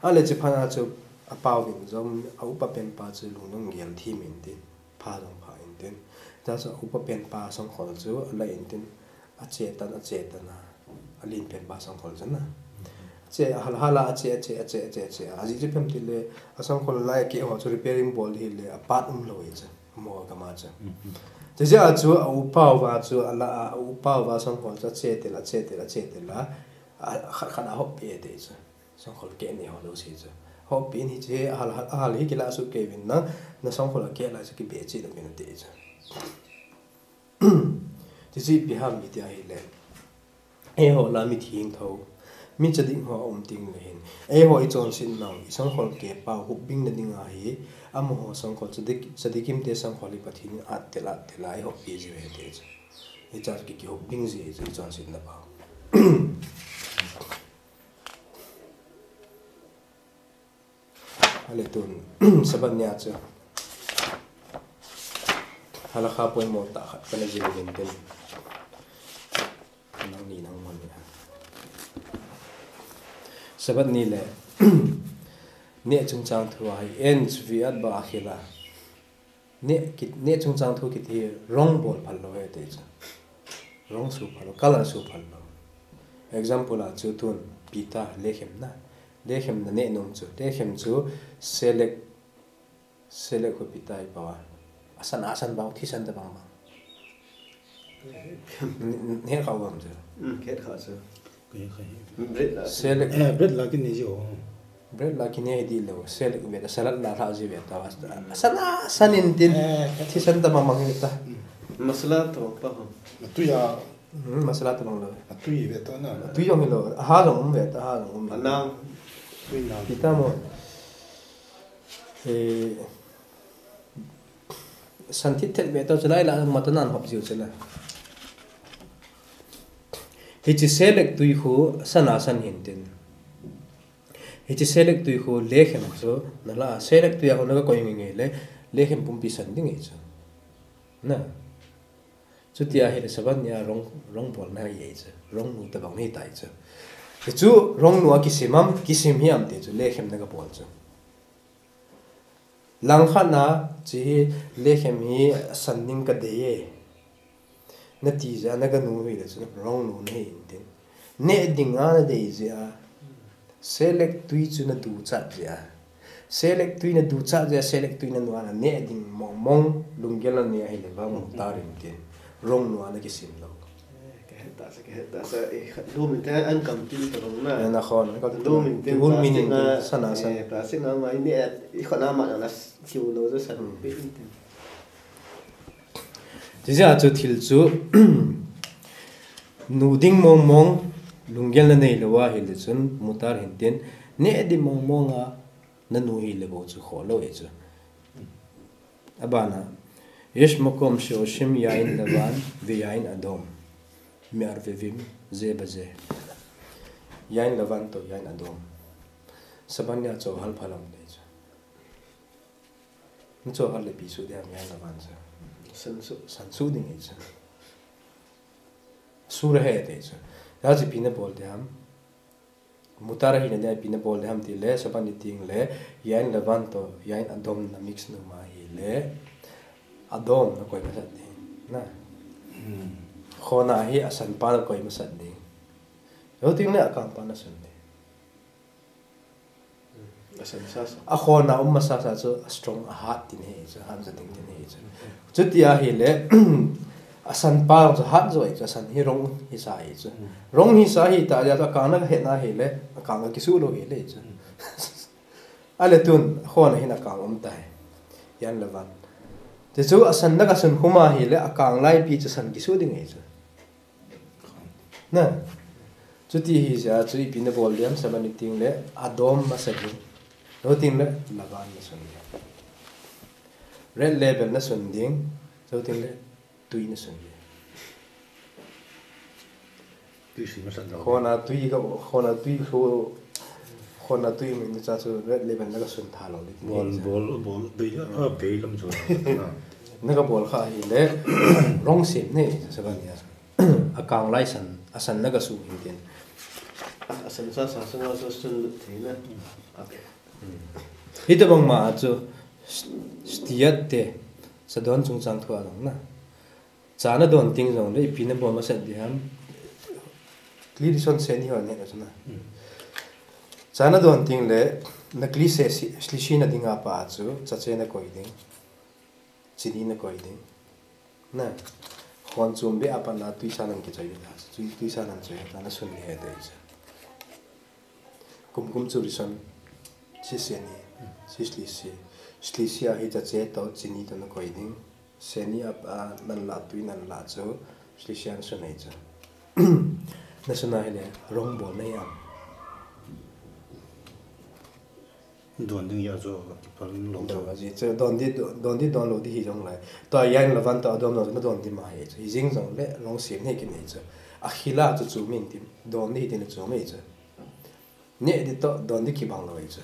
A le chi phana chu a pau vin jom a upa pen pa chu lung nung gel thi min tin. Pha jong pha in tin. Ta chu a upa pen pa songkhol chu a la in tin. A che tan, a che tan a. A lin pen pa songkhol chu na. A che, a hal hala a che, a che, a che, a che, a che. A ji chu pem ti le, a songkhol lai ke ho chu repairing bol hi le, a pat um lo e chu. Mo ka ma chu. Te ja chu a upa va chu, a la a upa va songkhol chu a che te la, a che te la, a che te la. A khat khat a hop pe te chu. Songkhol ke ni ho lo si chu. Hop pe ni che, a hal, a hal hi ke la su ke vin na, na songkhol ke la su ki be chi da vin te chu. Ti chi pi ham mi ti a hi le. Eiho la mi thing tho. Mi cha ding ho um ting le hin. Eiho i chon sin nau, i songkhol ke pa hup bing na ding a hi. Amo ho songkhol cha dik, cha dikim te songkhol i Pathin a te la, te la, eiho pi ji ve te chu. I cha ki ki hup bing ji chu i chon sin na pa. A le tun, Sabbath nia chu. Halakha poimo tah khat kana jil uvin tin. Nang ni nang mon ni. Sabbath ni le. Ne chungchang thu a hi en chviat ba akhila. Ne kit, ne chungchang thu kit hi wrong bol phal lo he te chu. Wrong su phal lo, color su phal lo. Example a chu tun pita lekhem na. Lekhem na ne nung chu. Lekhem chu selek, selek ho pita i pa. Asan, asan bang, thisan ta bang bang. Ne kha bang chu. Khet kha chu. Selek. Eh, bread la kin ne ji ho. Bread la kine hi di lo, selek ve ta, salad la tha ji ve ta, sana, sanin tin, eh, thisan ta mamang hi ta. Masala to pa ho. Tui a. Hmm, masala to mang lo. Tui ve ta na. Tui jong hi lo, ha jong um ve ta, ha jong um. Anang. Tui na. Pita mo. Eh, san thit thet ve ta, chulai la, mata nan hop jiu chula. Hichi selek tui khu, sana san hin tin. Hichi selek tui khu lekhem chu, na la, selek tui a khu na ka koi nge nge le, lekhem pumpi san ding e chu. Na. Chuti a hi le Sabbath nia wrong, wrong bol na hi e chu. Wrong nu ta bang hi tai chu. Hi chu wrong nu a kisim am, kisim hi am te chu, lekhem na ka bol chu. Langkhat na, chi hi lekhem hi san ding ka dei e. Na ti jeh a, na ka nu hi le chu, wrong nu na hi in tin. Ne ding a na dei jeh a. Selek tui chu na duchat jeh a. Selek tui na duchat jeh a, selek tui na nu a na ne ding mong mong, lunggel na ne a hi le vang mu ta rin tin. Wrong nu a na kisim lo. Eh, ka het ta sa, ka het ta sa, eh, khat lu min te an kam tin ta bang na. Eh, na khon, ka lu min tin, plastic na, sana san. Eh, plastic na ma i ne, i khona ma na kiu lo sa san pe in tin. Ti ja chu thil chu, nu ding mong mong, lunggel na nei lo a hi le chun, mutar hin tin, ne ding mong mong a, na nu hi le bo chu kho lo e chu. Abana, יש מקום שעושים יין לבן ויין אדום מערבבים זה בזה. יין לבן to יין אדום. Sabbath nia cho hal phalam te chu. Ni cho hal le pi su de ham יין לבן chu. San su. San su ding e chu. Su re he te chu. Ya chi pi na bol de ham. Mutar hi na de pi na bol de ham ti le, Sabbath ni ting le, יין לבן to יין אדום na mix nu ma hi le, אדום na koi masat ding. Na. Hmm. Khona hi asan pa na koi masat ding. Lo ting le akang pa na sun ding. Asan sa sa. A khona um masa sa chu a strong a hat tin he chu, hat ja ding tin he chu. Chuti a hi le, asan pa chu hat jo e chu, asan hi wrong hi sa e chu. Wrong hi sa hi ta ja chu akang na ka het na hi le, akang ka kisu lo hi le chu. A le tun, khona hin akang um ta he. יין לבן. Te chu asan na ka sun khum a hi le, akang lai pi chu san kisu ding e chu. Na. Chuti hi ja chu ipi na bol diam, Sabbath ni ting le, אדום masa ding. Lo ting le, לבן na sun ding. Red label na sun ding. Lo ting le, tui na sun ding. Tui sun masat lo. Khona tui ka, khona tui khu, Kona tui min cha chu red eleven na ka sun tha lo ni. Bol, bol, bol, bei, a, bei lam chu. Na ka bol kha hi le, rong sem nei, sa ban ya. A kang lai san, a san na ka su hin tin. A san sa, sa, sa, sa, sun lut thei na. Okay. Hita bang ma chu, stiat te, sa don chung chang thua dong na. Cha na don ting jong le, ipi na bol masat di ham. Kli di son se ni ho ne na chu na. Cha na don ting le, na kli se si, sli si na ding a pa chu, cha che na koi ding. Chini na koi ding. Na, khon chum be a pa na tui sa nang ki choi ding a chu, tui, tui sa nang choi, ta na sun ni he te chu. Kum kum chu ri son, si se ni, si sli si. Sli si a hi cha che to, chini to na koi ding. Seni a, a, nan la tui nan la chu, Christian su nei chu. Na su na hi le, rong bol nei am. Don ding ya chu, kipal lo. Don a ji chu, don di, don di don lo di hi jong lai. Tua yan la van ta don lo, na don di ma hi chu. Hi jing jong le, rong sem nei ki nei chu. A khila chu chu min tin, don di hi tin chu mai chu. Ne di to, don di kibang lo chu.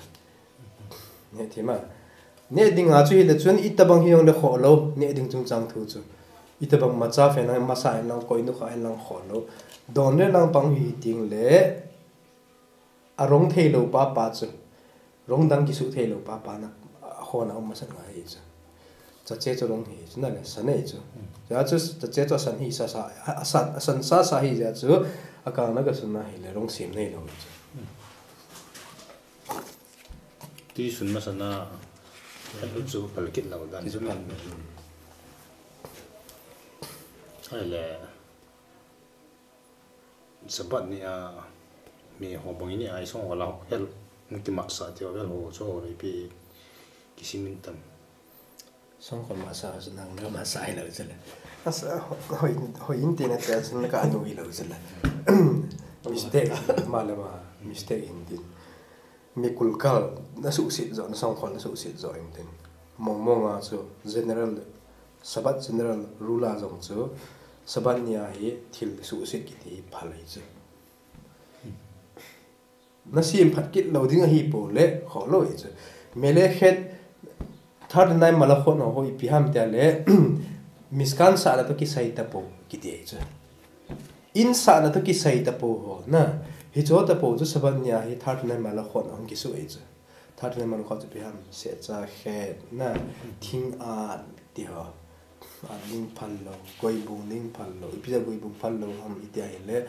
Ne thima. Ne ding a chu hi le chun itabang hi jong le kho lo, ne ding chung chang thu chu. Itabang ma cha fe nang, ma sa en lang, koi nu kha en lang kho lo. Don le lang pang hi ting le, a rong thei lo pa pa chu. Rong dang kisu thei lo pa pa na, a kho na um ma sa ngai chu. Cha che chu rong hi chu na le, sa nei chu. Cha chu cha che chu san hi sa sa, a san, a san sa sa hi cha chu, a kang na ka sun na hi le rong sem nei lo chu. Tui sun masa na, a lu chu pal kit lo dan chu pal. Ai le, Sabbath ni a, mi ho bang ni a, i song ho la hel, mu ki masa ti ho hel ho, cho ho le pi, ki simin tam. Song khol masa, so nang na masa ai lo chu le. Asa, hoi, hoi in ti na te, sun na ka anu hi lo chu le. Mistake, ma le ma, mistake in tin. Mi kulkal, na suhset jo, na song khol na suhset jo in tin. Mong mong a chu, general, Sabbath general rule a jong chu, Sabbath ni a hi thil suhset kiti phal hi chu. Na sem phat kit lo ding ahi po le, kho lo hi chu. Melekhet thirty-nine malachot ho, ho ipi ham tia le, Mishkan sa la to kisai ta po, kiti hi chu. In sa la to kisai ta po ho, na. Hi chu ta po chu Sabbath ni a hi thirty-nine malachot hung kisu hi chu. Thirty-nine malachot chu ipi ham, secha khet, na. Thing a, ti ho. A ding phal lo, goibung ding phal lo, ipi ja goibung phal lo ham, iti a hi le,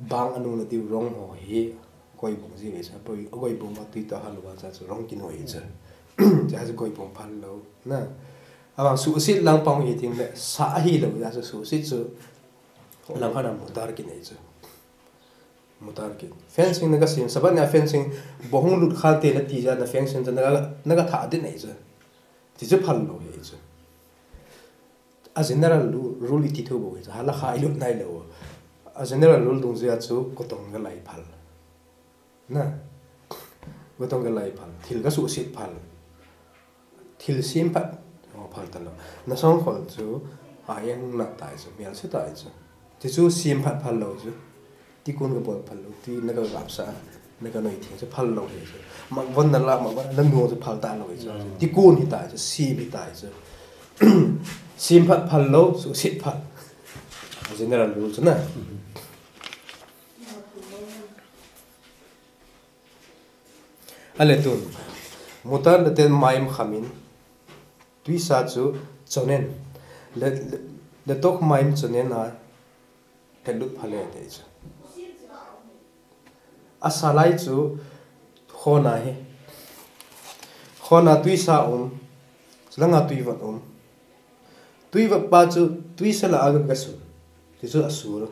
bang anu na tiu rong ho hi, goibung ji ve sa, goibung ma tui ta hal wa sa chu rong ki noi cha. Cha chu goibung phal lo, na. A bang suhset lang pang hi ting le, sa hi lo, ya chu suhset chu, lang kha na mutar ki nei chu. Mutar ki. Fencing na ka sin, Sabbath ni a fencing, bo hung lut khan te na ti ja na fencing na ka, na ka tha din nei chu. Ti chu phal lo hi chu. A general lu-, rule i ti thu bo hi chu. Halakha i lut nai lo. A general rule dung jia chu kotong ga lai phal. Na. Kotong ga lai phal. Thil ga suhset phal. Thil sem phat. Oh, phal ta lo. Na song khol chu. A yang na tai chu. Mial se tai chu. Ti chu sem phat phal lo chu. Tikun ka bol phal lo, ti na ka gap sa, na ka noi theng chu phal lo hi chu. Mak von na la, mak von na nuang chu phal ta lo hi chu. Tikun hi ta chu, sem hi ta chu. Sem phat phal lo, suhset phal. General rule chu na. Ale tun. Mutar le ten maim khamin. Tuisa chu chonen. Le, le, le tok maim chonen a. Phetlut phale te chu. A salai chu khona hi. Khona tuisa um. Chulanga tuivot um. Tuivot pa chu tuisa la aga kasun. Ti chu asur.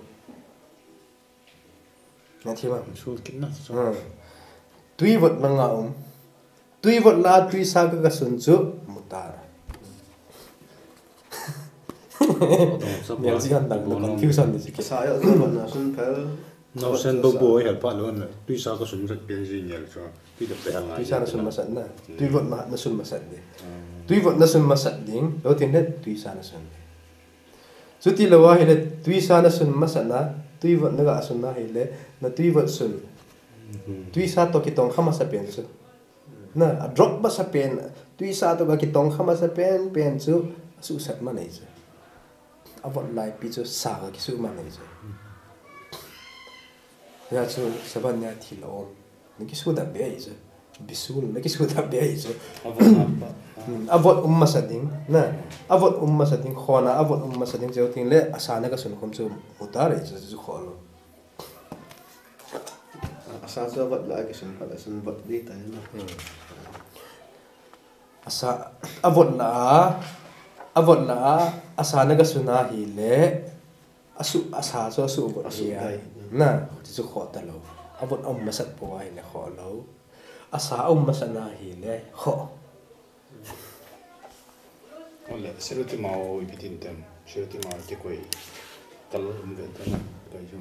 Na thima. Sul kit na chu. Hmm. Tuivot langa um. Tuivot la tuisa ka, kasun chu mutar. Mial ji han dang confusion ni ji. Sa ya na sun phal. Nausen bo bo hel pa lon. Tuisa kasun rat pen ji ngel chu. Tuisa na sun masat na. Tuivot na, na sun masat ni. Tuivot na sun masat ding. Lo tin le tuisa na sun. Chuti lo a hile tuisa na sun masat na. Tuivot na ga sun na hile. Na tuivot sun. Tuisa toh kitong kha masa pen chu. Na, a drop masa pen, tuisa toh kitong kha masa pen, pen chu, asuhsat man ahi chu. Avot laipi chu, sa kisuh man ahi chu. Hijeh chun, sabon nia thil aum. Nakisuhdam be ahi chu. Bisul, nakisuhdam be ahi chu. Avot laipa. Hmm, avot um masa ding, na. Avot um masa ding, khona, avot um masa ding, cheu ting le, asa nagasun khom chu, muta ahi chu, chu kholou. Asa chu avot lah a kisun phat, asun vot ding tai na. Hmm. Asa, avot lah a, avot lah a, asa nagasun ahile, asuh, asa chu asuh vot hi a. Asuh tai. Na, ti chu kho talou. Avot aum masat pou ahile kholou. Asa aum masat na ahile, kho. Ole, Siroti mau ipi tin tem. Siroti mau kikoi. Kalal um ve tem. Koi jo.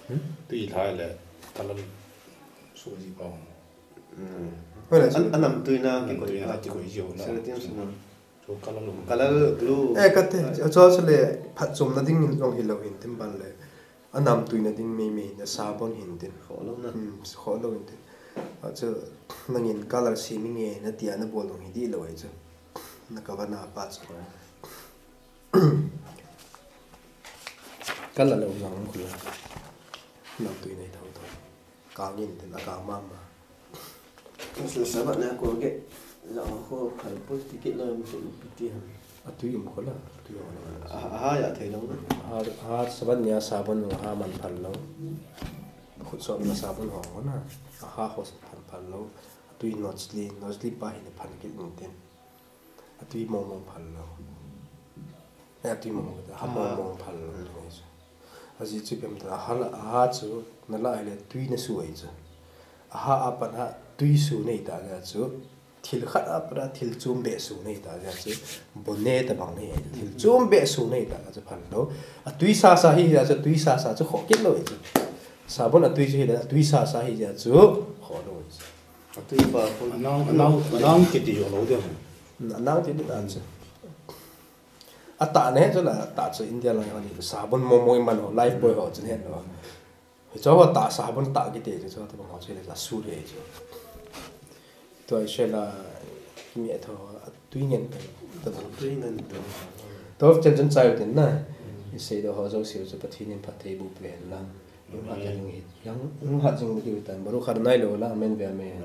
Hmm? Tui lhai le kalal su ji pau. Hmm. Ole, An, anam tuina kikoi. Anam tuina kikoi jo la. Siroti sung. So kalal um. Kalal lu. Eh, kate, cho chule phatchomna ding in jong hilou hin tin ban le. Anam tuina ding meimei na sabon hin tin. Kholou na. Hmm, kholou hin tin. Achu nangin kalal simi nge na tia nabol dong hi dihlou ahi chu. Na kavana pa chu. Kalal lou jong khula. Anam tuina hi thou thou. Kangin tin akang mama. Sa, sabon na ko ke. La ko phal poi ti kit lou em ti ti ham. Atui um khola, atui um khola. Aha, ya thei lou na. Aha, aha, sabon nia sabon aha man phal lou. Khut sop na sabon ho na. Aha ho man phal lou. Atui nochli, nochli pa hin phal kit in tin. Atui mong mong phal lou. Eh, atui mong mong, aha mong mong phal lou. Ajeh chu ipi ham tile, aha la, aha chu, nala ahile tui nasu ahi chu. Aha a pat a tui su nahi ta jeh chu. Thil khat a pat a thil chom beh su nahi ta jeh chu. Bone tabang nahi ahi. Thil chom beh su nahi ta jeh chu phal lou. Atui sa sa hi jeh chu, tui sa sa chu kho kit lou ahi chu. Sabon atui chu hile, atui sa sa hi jeh chu kho lou ahi chu. Atui pa khun. Anang, anang, anang kiti jo lou ding. Anang kiti na chu. Atah na hi chu la, atah chu India lang hi sabon mong mong iman ho, Lifebuoy ho chu hi lo. Hicho ho tah sabon tah kiti chu, chu tabang ho chu le la su le chu. Tua hi se la, kimi a tho, atui ngen ta. Tui ngen ta. Tua chen chen chai tin na. Isei do ho jouse chu Pathen in phatthei boh peh hen lang. Hung hat jing hi, hung hat jing hi tan. Baruch Adonai leolam, amen ve'amen.